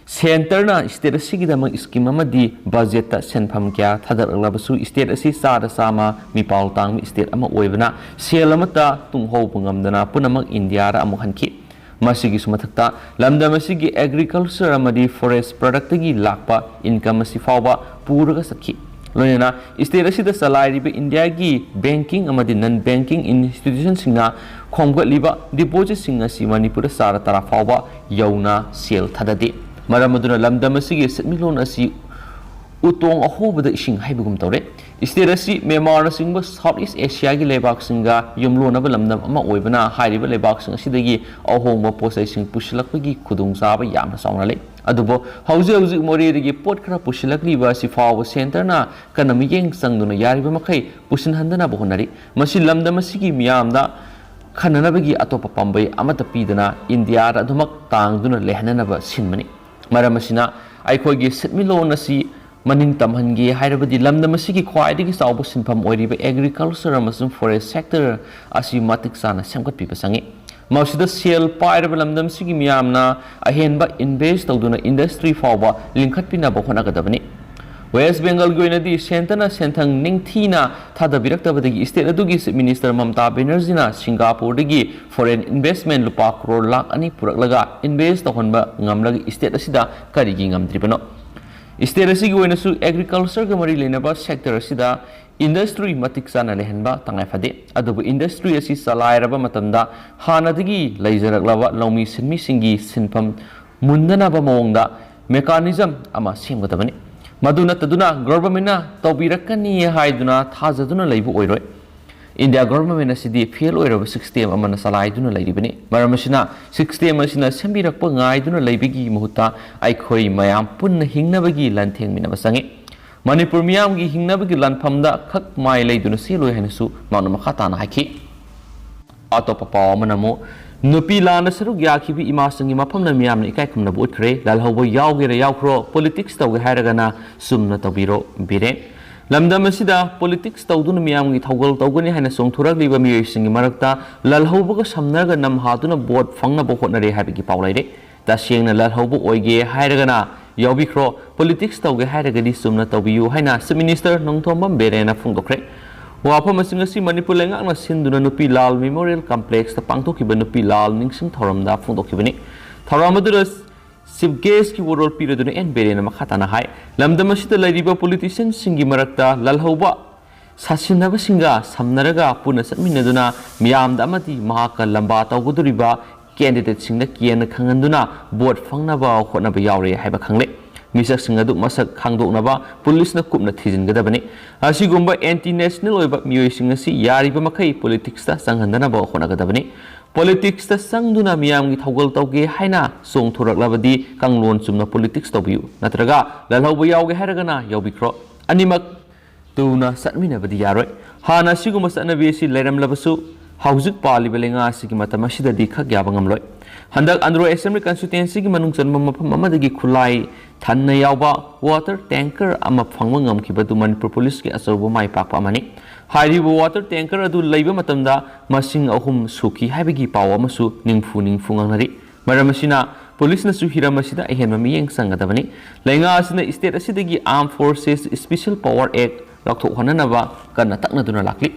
ꯁꯦꯟꯇꯔꯅ ꯁ꯭ꯇꯦꯠ ꯑꯁꯤꯒꯤꯗꯃꯛ ꯁ꯭ꯀꯤꯝ ꯑꯃꯗꯤ ꯕꯖꯦꯠꯇ ꯁꯦꯟꯐꯝ ꯀꯌꯥ ꯊꯥꯗꯔꯛꯂꯕꯁꯨ, ꯁ꯭ꯇꯦꯠ ꯑꯁꯤ ꯆꯥꯗ ꯆꯥꯝꯃ ꯃꯤꯄꯥꯜ ꯇꯥꯡꯕ ꯁ꯭ꯇꯦꯠ ꯑꯃ ꯑꯣꯏꯕꯅ ꯁꯦꯜ ꯑꯃꯠꯇ ꯇꯨꯡꯍꯧꯕ ꯉꯝꯗꯅ ꯄꯨꯝꯅꯃꯛ ꯏꯟꯗꯤꯌꯥꯗ ꯑꯃꯨꯛ ꯍꯟꯈꯤ꯫ ꯃꯁꯤꯒꯤꯁꯨ ꯃꯊꯛꯇ, ꯂꯝꯗꯝ ꯑꯁꯤꯒꯤ ꯑꯦꯒ꯭ꯔꯤꯀꯜꯆꯔ ꯑꯃꯗꯤ ꯐꯣꯔꯦꯁ ꯄ꯭ꯔꯗꯛꯇꯒꯤ ꯂꯥꯛꯄ ꯏꯟꯀꯝ ꯑꯁꯤ ꯐꯥꯎꯕ ꯄꯨꯔꯒ ꯆꯠꯈꯤ꯫ ꯂꯣꯏꯅꯅ ꯁ꯭ꯇꯦꯠ ꯑꯁꯤꯗ ꯆꯂꯥꯏꯔꯤꯕ ꯏꯟꯗꯤꯌꯥꯒꯤ ꯕꯦꯡꯀꯤꯡ ꯑꯃꯗꯤ ꯅꯟ ꯕꯦꯡꯀꯤꯡ ꯏꯟꯁꯇꯤꯇ꯭ꯌꯨꯁꯟꯁꯤꯡꯅ ꯈꯣꯝꯒꯠꯂꯤꯕ ꯗꯤꯄꯣꯖꯤꯠꯁꯤꯡ ꯑꯁꯤ ꯃꯅꯤꯄꯨꯔꯗ ꯆꯥꯗ ꯇꯔꯥ ꯐꯥꯎꯕ ꯌꯧꯅ ꯁꯦꯜ ꯊꯥꯗꯗꯦ꯫ ꯃꯔꯝ ꯑꯗꯨꯅ ꯂꯝꯗꯝ ꯑꯁꯤꯒꯤ ꯁꯦꯟꯃꯤꯠꯂꯣꯟ ꯑꯁꯤ ꯎꯇꯣꯡ ꯑꯍꯣꯕꯗ ꯏꯁꯤꯡ ꯍꯩꯕꯒꯨꯝ ꯇꯧꯔꯦ꯫ ꯁ꯭ꯇꯦꯠ ꯑꯁꯤ ꯃ꯭ꯌꯥꯟꯃꯥꯔꯅꯆꯤꯡꯕ ꯁꯥꯎꯠ ꯏꯁ ꯑꯦꯁꯤꯌꯥꯒꯤ ꯂꯩꯕꯥꯛꯁꯤꯡꯒ ꯌꯨꯝꯂꯣꯟꯅꯕ ꯂꯝꯗꯝ ꯑꯃ ꯑꯣꯏꯕꯅ, ꯍꯥꯏꯔꯤꯕ ꯂꯩꯕꯥꯛꯁꯤꯡ ꯑꯁꯤꯗꯒꯤ ꯑꯍꯣꯡꯕ ꯄꯣꯠꯆꯩꯁꯤꯡ ꯄꯨꯁꯤꯜꯂꯛꯄꯒꯤ ꯈꯨꯗꯣꯡꯆꯥꯕ ꯌꯥꯝꯅ ꯆꯥꯎꯅ ꯂꯩ꯫ ꯑꯗꯨꯕꯨ ꯍꯧꯖꯤꯛ ꯍꯧꯖꯤꯛ ꯃꯣꯔꯦꯗꯒꯤ ꯄꯣꯠ ꯈꯔ ꯄꯨꯁꯤꯜꯂꯛꯂꯤꯕ ꯑꯁꯤ ꯐꯥꯎꯕ ꯁꯦꯟꯇꯔꯅ ꯀꯟꯅ ꯃꯤꯠꯌꯦꯡ ꯆꯪꯗꯨꯅ ꯌꯥꯔꯤꯕ ꯃꯈꯩ ꯄꯨꯁꯤꯟꯍꯟꯗꯅꯕ ꯍꯣꯠꯅꯔꯤ꯫ ꯃꯁꯤ ꯂꯝꯗꯝ ꯑꯁꯤꯒꯤ ꯃꯤꯌꯥꯝꯗ ꯈꯟꯅꯅꯕꯒꯤ ꯑꯇꯣꯞꯄ ꯄꯥꯝꯕꯩ ꯑꯃꯠꯇ ꯄꯤꯗꯅ ꯏꯟꯗꯤꯌꯥꯗ ꯑꯗꯨꯃꯛ ꯇꯥꯡꯗꯨꯅ ꯂꯩꯍꯟꯅꯅꯕ ꯁꯤꯟꯕꯅꯤ꯫ ꯃꯔꯝ ꯑꯁꯤꯅ ꯑꯩꯈꯣꯏꯒꯤ ꯁꯦꯟꯃꯤꯠꯂꯣꯟ ꯑꯁꯤ ꯃꯅꯤꯡ ꯇꯝꯍꯟꯒꯦ ꯍꯥꯏꯔꯕꯗꯤ ꯂꯝꯗꯝ ꯑꯁꯤꯒꯤ ꯈ꯭ꯋꯥꯏꯗꯒꯤ ꯆꯥꯎꯕ ꯁꯤꯟꯐꯝ ꯑꯣꯏꯔꯤꯕ ꯑꯦꯒ꯭ꯔꯤꯀꯜꯆꯔ ꯑꯃꯁꯨꯡ ꯐꯣꯔꯦꯁ ꯁꯦꯛꯇꯔ ꯑꯁꯤ ꯃꯇꯤꯛ ꯆꯥꯅ ꯁꯦꯝꯒꯠꯄꯤꯕ ꯆꯪꯏ꯫ ꯃꯁꯤꯗ ꯁꯦꯜ ꯄꯥꯏꯔꯕ ꯂꯝꯗꯝꯁꯤꯒꯤ ꯃꯤꯌꯥꯝꯅ ꯑꯍꯦꯟꯕ ꯏꯟꯚꯦꯁ ꯇꯧꯗꯨꯅ ꯏꯟꯗꯁꯇ꯭ꯔꯤ ꯐꯥꯎꯕ ꯂꯤꯡꯈꯠꯄꯤꯅꯕ ꯍꯣꯠꯅꯒꯗꯕꯅꯤ꯫ ꯋꯦꯁ ꯕꯦꯡꯒꯜꯒꯤ ꯑꯣꯏꯅꯗꯤ ꯁꯦꯟꯇꯔꯅ ꯁꯦꯟꯊꯪ ꯅꯤꯡꯊꯤꯅ ꯊꯥꯗꯕꯤꯔꯛꯇꯕꯗꯒꯤ ꯁ꯭ꯇꯦꯠ ꯑꯗꯨꯒꯤ ꯆꯤꯐ ꯃꯤꯅꯤꯁꯇꯔ ꯃꯃꯇꯥ ꯕꯦꯅꯔꯖꯤꯅ ꯁꯤꯡꯒꯥꯄꯨꯔꯗꯒꯤ ꯐꯣꯔꯦꯟ ꯏꯟꯚꯦꯁꯃꯦꯟ ꯂꯨꯄꯥ ꯀ꯭ꯔꯣꯔ ꯂꯥꯈ ꯑꯅꯤ ꯄꯨꯔꯛꯂꯒ ꯏꯟꯚꯦꯁ ꯇꯧꯍꯟꯕ ꯉꯝꯂꯒ ꯁ꯭ꯇꯦꯠ ꯑꯁꯤꯗ ꯀꯔꯤꯒꯤ ꯉꯝꯗ꯭ꯔꯤꯕꯅꯣ? State ꯑꯁꯤꯒꯤ ꯑꯣꯏꯅꯁꯨ agriculture ꯒ ꯃꯔꯤ ꯂꯩꯅꯕ sector ꯑꯁꯤꯗ industry ꯃꯇꯤꯛ ꯆꯥꯅ ꯂꯩꯍꯟꯕ ꯇꯉꯥꯏ ꯐꯗꯦ꯫ ꯑꯗꯨꯕꯨ industry ꯑꯁꯤ ꯆꯂꯥꯏꯔꯕ ꯃꯇꯝꯗ ꯍꯥꯟꯅꯗꯒꯤ ꯂꯩꯖꯔꯛꯂꯕ ꯂꯧꯃꯤ ꯁꯤꯟꯃꯤꯁꯤꯡꯒꯤ ꯁꯤꯟꯐꯝ ꯃꯨꯟꯅꯅꯕ ꯃꯑꯣꯡꯗ mechanism ꯑꯃ ꯁꯦꯝꯒꯗꯕꯅꯤ꯫ ꯃꯗꯨ ꯅꯠꯇꯗꯨꯅ government ꯅ ꯇꯧꯕꯤꯔꯛꯀꯅꯤ ꯍꯥꯏꯗꯨꯅ ꯊꯥꯖꯗꯨꯅ ꯂꯩꯕ ꯑꯣꯏꯔꯣꯏ꯫ India government ꯑꯁꯤꯗꯤ fail ꯑꯣꯏꯔꯕ system ꯑꯃꯅ ꯆꯂꯥꯏꯗꯨꯅ ꯂꯩꯔꯤꯕꯅꯤ꯫ ꯃꯔꯝ ꯑꯁꯤꯅ system ꯑꯁꯤꯅ ꯁꯦꯝꯕꯤꯔꯛꯄ ꯉꯥꯏꯗꯨꯅ ꯂꯩꯕꯒꯤ ꯃꯍꯨꯠꯇ ꯑꯩꯈꯣꯏ ꯃꯌꯥꯝ ꯄꯨꯟꯅ ꯍꯤꯡꯅꯕꯒꯤ ꯂꯥꯟꯊꯦꯡꯃꯤꯟꯅꯕ ꯆꯪꯏ꯫ ꯃꯅꯤꯄꯨꯔ ꯃꯤꯌꯥꯝꯒꯤ ꯍꯤꯡꯅꯕꯒꯤ ꯂꯥꯟꯐꯝꯗ ꯈꯛ ꯃꯥꯏ ꯂꯩꯗꯨꯅ ꯆꯦꯜꯂꯣꯏ ꯍꯥꯏꯅꯁꯨ ꯃꯍꯥꯛꯅ ꯃꯈꯥ ꯇꯥꯅ ꯍꯥꯏꯈꯤ꯫ ꯑꯇꯣꯞꯄ ꯄꯥꯎ ꯑꯃꯅ ꯑꯃꯨꯛ, ꯅꯨꯄꯤ ꯂꯥꯟꯗ ꯁꯔꯨꯛ ꯌꯥꯈꯤꯕ ꯏꯃꯥꯁꯤꯡꯒꯤ ꯃꯐꯝꯅ ꯃꯤꯌꯥꯝꯅ ꯏꯀꯥꯏ ꯈꯨꯝꯅꯕ ꯎꯠꯈ꯭ꯔꯦ꯫ ꯂꯥꯜꯍꯧꯕ ꯌꯥꯎꯒꯦꯔꯥ ꯌꯥꯎꯈ꯭ꯔꯣ, politics ꯇꯧꯒꯦ ꯍꯥꯏꯔꯒꯅ ꯆꯨꯝꯅ ꯇꯧꯕꯤꯔꯣ ꯕꯤꯔꯦꯟ꯫ ꯂꯝꯗꯝ ꯑꯁꯤꯗ politics ꯇꯧꯗꯨꯅ ꯃꯤꯌꯥꯝꯒꯤ ꯊꯧꯒꯜ ꯇꯧꯒꯅꯤ ꯍꯥꯏꯅ ꯆꯣꯡꯊꯣꯔꯛꯂꯤꯕ ꯃꯤꯑꯣꯏꯁꯤꯡꯒꯤ ꯃꯔꯛꯇ ꯂꯥꯜꯍꯧꯕꯒ ꯁꯝꯅꯔꯒ ꯅꯝꯍꯥꯗꯨꯅ vote ꯐꯪꯅꯕ ꯍꯣꯠꯅꯔꯦ ꯍꯥꯏꯕꯒꯤ ꯄꯥꯎ ꯂꯩꯔꯦ꯫ ꯇꯁꯦꯡꯅ ꯂꯥꯜꯍꯧꯕ ꯑꯣꯏꯒꯦ ꯍꯥꯏꯔꯒꯅ ꯌꯥꯎꯕꯤꯈ꯭ꯔꯣ, politics ꯇꯧꯒꯦ ꯍꯥꯏꯔꯒꯗꯤ ꯆꯨꯝꯅ ꯇꯧꯕꯤꯌꯨ ꯍꯥꯏꯅ Chief Minister ꯅꯣꯡꯊꯣꯝꯕꯝ ꯕꯤꯔꯦꯟꯅ ꯐꯣꯡꯗꯣꯛꯈ꯭ꯔꯦ꯫ ꯋꯥꯐꯝ ꯑꯁꯤꯡ ꯑꯁꯤ ꯃꯅꯤꯄꯨꯔ ꯂꯩꯉꯥꯛꯅ ꯁꯤꯟꯗꯨꯅ ꯅꯨꯄꯤ ꯂꯥꯜ Memorial Complex ꯇ ꯄꯥꯡꯊꯣꯛꯈꯤꯕ ꯅꯨꯄꯤ ꯂꯥꯜ ꯅꯤꯡꯁꯤꯡ ꯊꯧꯔꯝꯗ ꯐꯣꯡꯗꯣꯛꯈꯤꯕꯅꯤ꯫ ꯊꯧꯔꯝ ꯑꯗꯨꯗ Chief Guest ꯀꯤ ꯋꯥꯔꯣꯜ ꯄꯤꯔꯗꯨꯅ ꯑꯦꯟ ꯕꯤꯔꯦꯟꯅ ꯃꯈꯥ ꯇꯥꯅ ꯍꯥꯏ, ꯂꯝꯗꯝ ꯑꯁꯤꯗ ꯂꯩꯔꯤꯕ politician ꯁꯤꯡꯒꯤ ꯃꯔꯛꯇ ꯂꯥꯜꯍꯧꯕ ꯁꯥꯁꯤꯟꯅꯕꯁꯤꯡꯒ ꯁꯝꯅꯔꯒ ꯄꯨꯟꯅ ꯆꯠꯃꯤꯟꯅꯗꯨꯅ ꯃꯤꯌꯥꯝꯗ ꯑꯃꯗꯤ ꯃꯍꯥꯛꯀ ꯂꯝꯕꯥ ꯇꯧꯒꯗꯧꯔꯤꯕ candidate ꯁꯤꯡꯗ ꯀꯤꯍꯟꯅ ꯈꯪꯍꯟꯗꯨꯅ vote ꯐꯪꯅꯕ ꯍꯣꯠꯅꯕ ꯌꯥꯎꯔꯦ ꯍꯥꯏꯕ ꯈꯪꯂꯦ꯫ ꯃꯤꯁꯛꯁꯤꯡ ꯑꯗꯨ ꯃꯁꯛ ꯈꯪꯗꯣꯛꯅꯕ police ꯅ ꯀꯨꯞꯅ ꯊꯤꯖꯤꯟꯒꯗꯕꯅꯤ꯫ ꯑꯁꯤꯒꯨꯝꯕ anti national ꯑꯣꯏꯕ ꯃꯤꯑꯣꯏꯁꯤꯡ ꯑꯁꯤ ꯌꯥꯔꯤꯕ ꯃꯈꯩ politics ꯇ ꯆꯪꯍꯟꯗꯅꯕ ꯍꯣꯠꯅꯒꯗꯕꯅꯤ꯫ Politics ꯇ ꯆꯪꯗꯨꯅ ꯃꯤꯌꯥꯝꯒꯤ ꯊꯧꯒꯜ ꯇꯧꯒꯦ ꯍꯥꯏꯅ ꯆꯣꯡꯊꯣꯔꯛꯂꯕꯗꯤ ꯀꯥꯡꯂꯣꯟ ꯆꯨꯝꯅ politics ꯇꯧꯕꯤꯌꯨ, ꯅꯠꯇ꯭ꯔꯒ ꯂꯥꯜꯍꯧꯕ ꯌꯥꯎꯒꯦ ꯍꯥꯏꯔꯒꯅ ꯌꯥꯎꯕꯤꯈ꯭ꯔꯣ꯫ ꯑꯅꯤꯃꯛ ꯇꯨꯅ ꯆꯠꯃꯤꯟꯅꯕꯗꯤ ꯌꯥꯔꯣꯏ꯫ ꯍꯥꯟꯅ ꯑꯁꯤꯒꯨꯝꯕ ꯆꯠꯅꯕꯤ ꯑꯁꯤ ꯂꯩꯔꯝꯂꯕꯁꯨ, ꯍꯧꯖꯤꯛ ꯄꯥꯜꯂꯤꯕ ꯂꯩꯉꯥꯛ ꯑꯁꯤꯒꯤ ꯃꯇꯝ ꯑꯁꯤꯗꯗꯤ ꯈꯛ ꯌꯥꯕ ꯉꯝꯂꯣꯏ꯫ ꯍꯟꯗꯛ ꯑꯟꯗ꯭ꯔꯣ Assembly Constituency ꯒꯤ ꯃꯅꯨꯡ ꯆꯟꯕ ꯃꯐꯝ ꯑꯃꯗꯒꯤ ꯈꯨꯠꯂꯥꯏ ꯊꯟꯅ ꯌꯥꯎꯕ water tanker ꯑꯃ ꯐꯪꯕ ꯉꯝꯈꯤꯕꯗꯨ ꯃꯅꯤꯄꯨꯔ police ꯀꯤ ꯑꯆꯧꯕ ꯃꯥꯏ ꯄꯥꯛꯄ ꯑꯃꯅꯤ꯫ ꯍꯥꯏꯔꯤꯕ water tanker ꯑꯗꯨ ꯂꯩꯕ ꯃꯇꯝꯗ ꯃꯁꯤꯡ ꯑꯍꯨꯝ ꯁꯨꯈꯤ ꯍꯥꯏꯕꯒꯤ ꯄꯥꯎ ꯑꯃꯁꯨ ꯅꯤꯝꯐꯨ ꯅꯤꯝꯐꯨ ꯉꯥꯡꯅꯔꯤ꯫ ꯃꯔꯝ ꯑꯁꯤꯅ police ꯅꯁꯨ ꯍꯤꯔꯝ ꯑꯁꯤꯗ ꯑꯍꯦꯟꯕ ꯃꯤꯠꯌꯦꯡ ꯆꯪꯒꯗꯕꯅꯤ꯫ ꯂꯩꯉꯥꯛ ꯑꯁꯤꯅ state ꯑꯁꯤꯗꯒꯤ Armed Forces Special Power Act ꯂꯧꯊꯣꯛꯍꯟꯅꯅꯕ ꯀꯟꯅ ꯇꯛꯅꯗꯨꯅ ꯂꯥꯛꯂꯤ꯫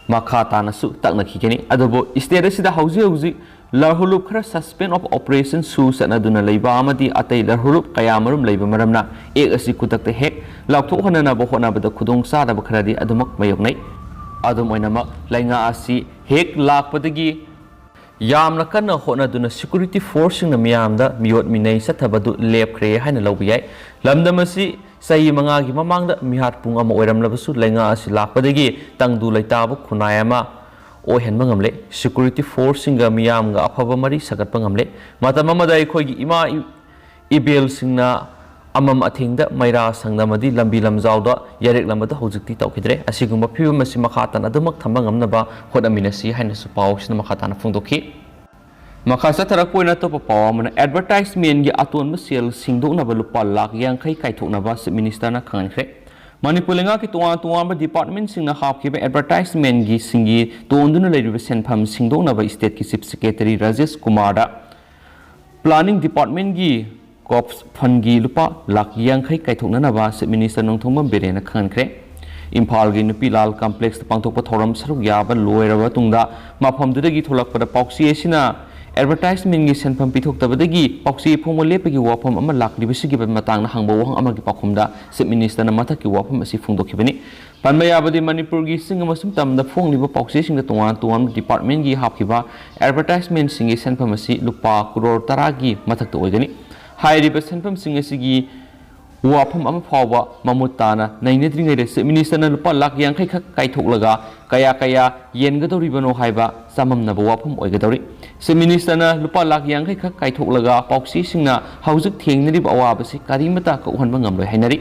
ꯃꯈꯥ ꯇꯥꯅꯁꯨ ꯇꯛꯅꯈꯤꯒꯅꯤ꯫ ꯑꯗꯨꯕꯨ state ꯑꯁꯤꯗ ꯍꯧꯖꯤꯛ ꯍꯧꯖꯤꯛ ꯂꯔꯍꯨꯂꯨꯞ ꯈꯔ suspension of operation ꯁꯨ ꯆꯠꯅꯗꯨꯅ ꯂꯩꯕ ꯑꯃꯗꯤ ꯑꯇꯩ ꯂꯔꯍꯨꯂꯨꯞ ꯀꯌꯥꯃꯔꯨꯝ ꯂꯩꯕ ꯃꯔꯝꯅ ꯑꯦꯛ ꯑꯁꯤ ꯈꯨꯗꯛꯇ ꯍꯦꯛ ꯂꯥꯎꯊꯣꯛꯍꯟꯅꯅꯕ ꯍꯣꯠꯅꯕꯗ ꯈꯨꯗꯣꯡꯆꯥꯗꯕ ꯈꯔꯗꯤ ꯑꯗꯨꯃꯛ ꯃꯥꯌꯣꯛꯅꯩ꯫ ꯑꯗꯨꯝ ꯑꯣꯏꯅꯃꯛ, ꯂꯩꯉꯥꯛ ꯑꯁꯤ ꯍꯦꯛ ꯂꯥꯛꯄꯗꯒꯤ ꯌꯥꯝꯅ ꯀꯟꯅ ꯍꯣꯠꯅꯗꯨꯅ security force ꯁꯤꯡꯅ ꯃꯤꯌꯥꯝꯗ ꯃꯤꯑꯣꯠ ꯃꯤꯅꯩ ꯆꯠꯊꯕꯗꯨ ꯂꯦꯞꯈ꯭ꯔꯦ ꯍꯥꯏꯅ ꯂꯧꯕ ꯌꯥꯏ꯫ ꯂꯝꯗꯝ ꯑꯁꯤ ꯆꯍꯤ ꯃꯉꯥꯒꯤ ꯃꯃꯥꯡꯗ ꯃꯤꯍꯥꯠ ꯄꯨꯡ ꯑꯃ ꯑꯣꯏꯔꯝꯂꯕꯁꯨ, ꯂꯩꯉꯥꯛ ꯑꯁꯤ ꯂꯥꯛꯄꯗꯒꯤ ꯇꯪꯗꯨ ꯂꯩꯇꯥꯕ ꯈꯨꯟꯅꯥꯏ ꯑꯃ ꯑꯣꯏꯍꯟꯕ ꯉꯝꯂꯦ꯫ Security force ꯁꯤꯡꯒ ꯃꯤꯌꯥꯝꯒ ꯑꯐꯕ ꯃꯔꯤ ꯁꯥꯒꯠꯄ ꯉꯝꯂꯦ꯫ ꯃꯇꯝ ꯑꯃꯗ ꯑꯩꯈꯣꯏꯒꯤ ꯏꯃꯥ ꯏ-, ꯏꯕꯦꯜꯁꯤꯡꯅ ꯑꯃꯝ ꯑꯊꯦꯡꯗ ꯃꯩꯔꯥ ꯁꯪꯗ ꯑꯃꯗꯤ ꯂꯝꯕꯤ ꯂꯝꯖꯥꯎꯗ ꯌꯥꯔꯦꯛꯂꯝꯕꯗꯨ ꯍꯧꯖꯤꯛꯇꯤ ꯇꯧꯈꯤꯗ꯭ꯔꯦ꯫ ꯑꯁꯤꯒꯨꯝꯕ ꯐꯤꯕꯝ ꯑꯁꯤ ꯃꯈꯥ ꯇꯥꯅ ꯑꯗꯨꯃꯛ ꯊꯝꯕ ꯉꯝꯅꯕ ꯍꯣꯠꯅꯃꯤꯟꯅꯁꯤ ꯍꯥꯏꯅꯁꯨ ꯄꯥꯎꯁꯤꯅ ꯃꯈꯥ ꯇꯥꯅ ꯐꯣꯡꯗꯣꯛꯈꯤ꯫ ꯃꯈꯥ ꯆꯠꯊꯔꯛꯄ ꯑꯣꯏꯅ ꯑꯇꯣꯞꯄ ꯄꯥꯎ ꯑꯃꯅ, advertisement ꯀꯤ ꯑꯇꯣꯟꯕ ꯁꯦꯜ ꯁꯤꯡꯗꯣꯛꯅꯕ ꯂꯨꯄꯥ ꯂꯥꯈ ꯌꯥꯡꯈꯩ ꯀꯥꯏꯊꯣꯛꯅꯕ Chief Minister ꯅ ꯈꯪꯍꯟꯈ꯭ꯔꯦ꯫ ꯃꯅꯤꯄꯨꯔ ꯂꯩꯉꯥꯛꯀꯤ ꯇꯣꯉꯥꯟ ꯇꯣꯉꯥꯟꯕ department ꯁꯤꯡꯅ ꯍꯥꯞꯈꯤꯕ advertisement ꯀꯤ ꯁꯤꯡꯒꯤ ꯇꯣꯟꯗꯨꯅ ꯂꯩꯔꯤꯕ ꯁꯦꯟꯐꯝ ꯁꯤꯡꯗꯣꯛꯅꯕ state ꯀꯤ Chief Secretary Rajesh ꯀꯨꯃꯥꯔꯗ planning department ꯀꯤ COPS fund ꯀꯤ ꯂꯨꯄꯥ ꯂꯥꯈ ꯌꯥꯡꯈꯩ ꯀꯥꯏꯊꯣꯛꯅꯅꯕ Chief Minister ꯅꯣꯡꯊꯣꯝꯕꯝ ꯕꯤꯔꯦꯟꯅ ꯈꯪꯍꯟꯈ꯭ꯔꯦ꯫ ꯏꯝꯐꯥꯜꯒꯤ ꯅꯨꯄꯤ ꯂꯥꯜ complex ꯇ ꯄꯥꯡꯊꯣꯛꯄ ꯊꯧꯔꯝ ꯁꯔꯨꯛ ꯌꯥꯕ ꯂꯣꯏꯔꯕ ꯃꯇꯨꯡꯗ ꯃꯐꯝꯗꯨꯗꯒꯤ ꯊꯣꯛꯂꯛꯄꯗ ꯄꯥꯎꯆꯦ ꯑꯁꯤꯅ advertisement ꯀꯤ ꯁꯦꯟꯐꯝ ꯄꯤꯊꯣꯛꯇꯕꯗꯒꯤ ꯄꯥꯎꯆꯦ ꯐꯣꯡꯕ ꯂꯦꯞꯄꯒꯤ ꯋꯥꯐꯝ ꯑꯃ ꯂꯥꯛꯂꯤꯕꯁꯤꯒꯤ ꯃꯇꯥꯡꯗ ꯍꯪꯕ ꯋꯥꯍꯪ ꯑꯃꯒꯤ ꯄꯥꯎꯈꯨꯝꯗ Chief Minister ꯅ ꯃꯊꯛꯀꯤ ꯋꯥꯐꯝ ꯑꯁꯤ ꯐꯣꯡꯗꯣꯛꯈꯤꯕꯅꯤ꯫ ꯄꯟꯕ ꯌꯥꯕꯗꯤ, ꯃꯅꯤꯄꯨꯔꯒꯤ ꯆꯤꯡ ꯑꯃꯁꯨꯡ ꯇꯝꯗ ꯐꯣꯡꯂꯤꯕ ꯄꯥꯎꯆꯦꯁꯤꯡꯗ ꯇꯣꯉꯥꯟ ꯇꯣꯉꯥꯟꯕ department ꯀꯤ ꯍꯥꯞꯈꯤꯕ advertisement ꯁꯤꯡꯒꯤ ꯁꯦꯟꯐꯝ ꯑꯁꯤ ꯂꯨꯄꯥ ꯀ꯭ꯔꯣꯔ ꯇꯔꯥꯒꯤ ꯃꯊꯛꯇ ꯑꯣꯏꯒꯅꯤ꯫ ꯍꯥꯏꯔꯤꯕ ꯁꯦꯟꯐꯝꯁꯤꯡ ꯑꯁꯤꯒꯤ ꯋꯥꯐꯝ ꯑꯃ ꯐꯥꯎꯕ ꯃꯃꯨꯠ ꯇꯥꯅ ꯅꯩꯅꯗ꯭ꯔꯤꯉꯩꯗ Chief Minister ꯅ ꯂꯨꯄꯥ ꯂꯥꯈ ꯌꯥꯡꯈꯩ ꯈꯛ ꯀꯥꯏꯊꯣꯛꯂꯒ ꯀꯌꯥ ꯀꯌꯥ ꯌꯦꯟꯒꯗꯧꯔꯤꯕꯅꯣ ꯍꯥꯏꯕ ꯆꯃꯝꯅꯕ ꯋꯥꯐꯝ ꯑꯣꯏꯒꯗꯧꯔꯤ꯫ Chief Minister ꯅ ꯂꯨꯄꯥ ꯂꯥꯈ ꯌꯥꯡꯈꯩ ꯈꯛ ꯀꯥꯏꯊꯣꯛꯂꯒ ꯄꯥꯎꯆꯦꯁꯤꯡꯅ ꯍꯧꯖꯤꯛ ꯊꯦꯡꯅꯔꯤꯕ ꯑꯋꯥꯕꯁꯤ ꯀꯔꯤꯃꯠꯇ ꯀꯣꯛꯍꯟꯕ ꯉꯝꯂꯣꯏ ꯍꯥꯏꯅꯔꯤ꯫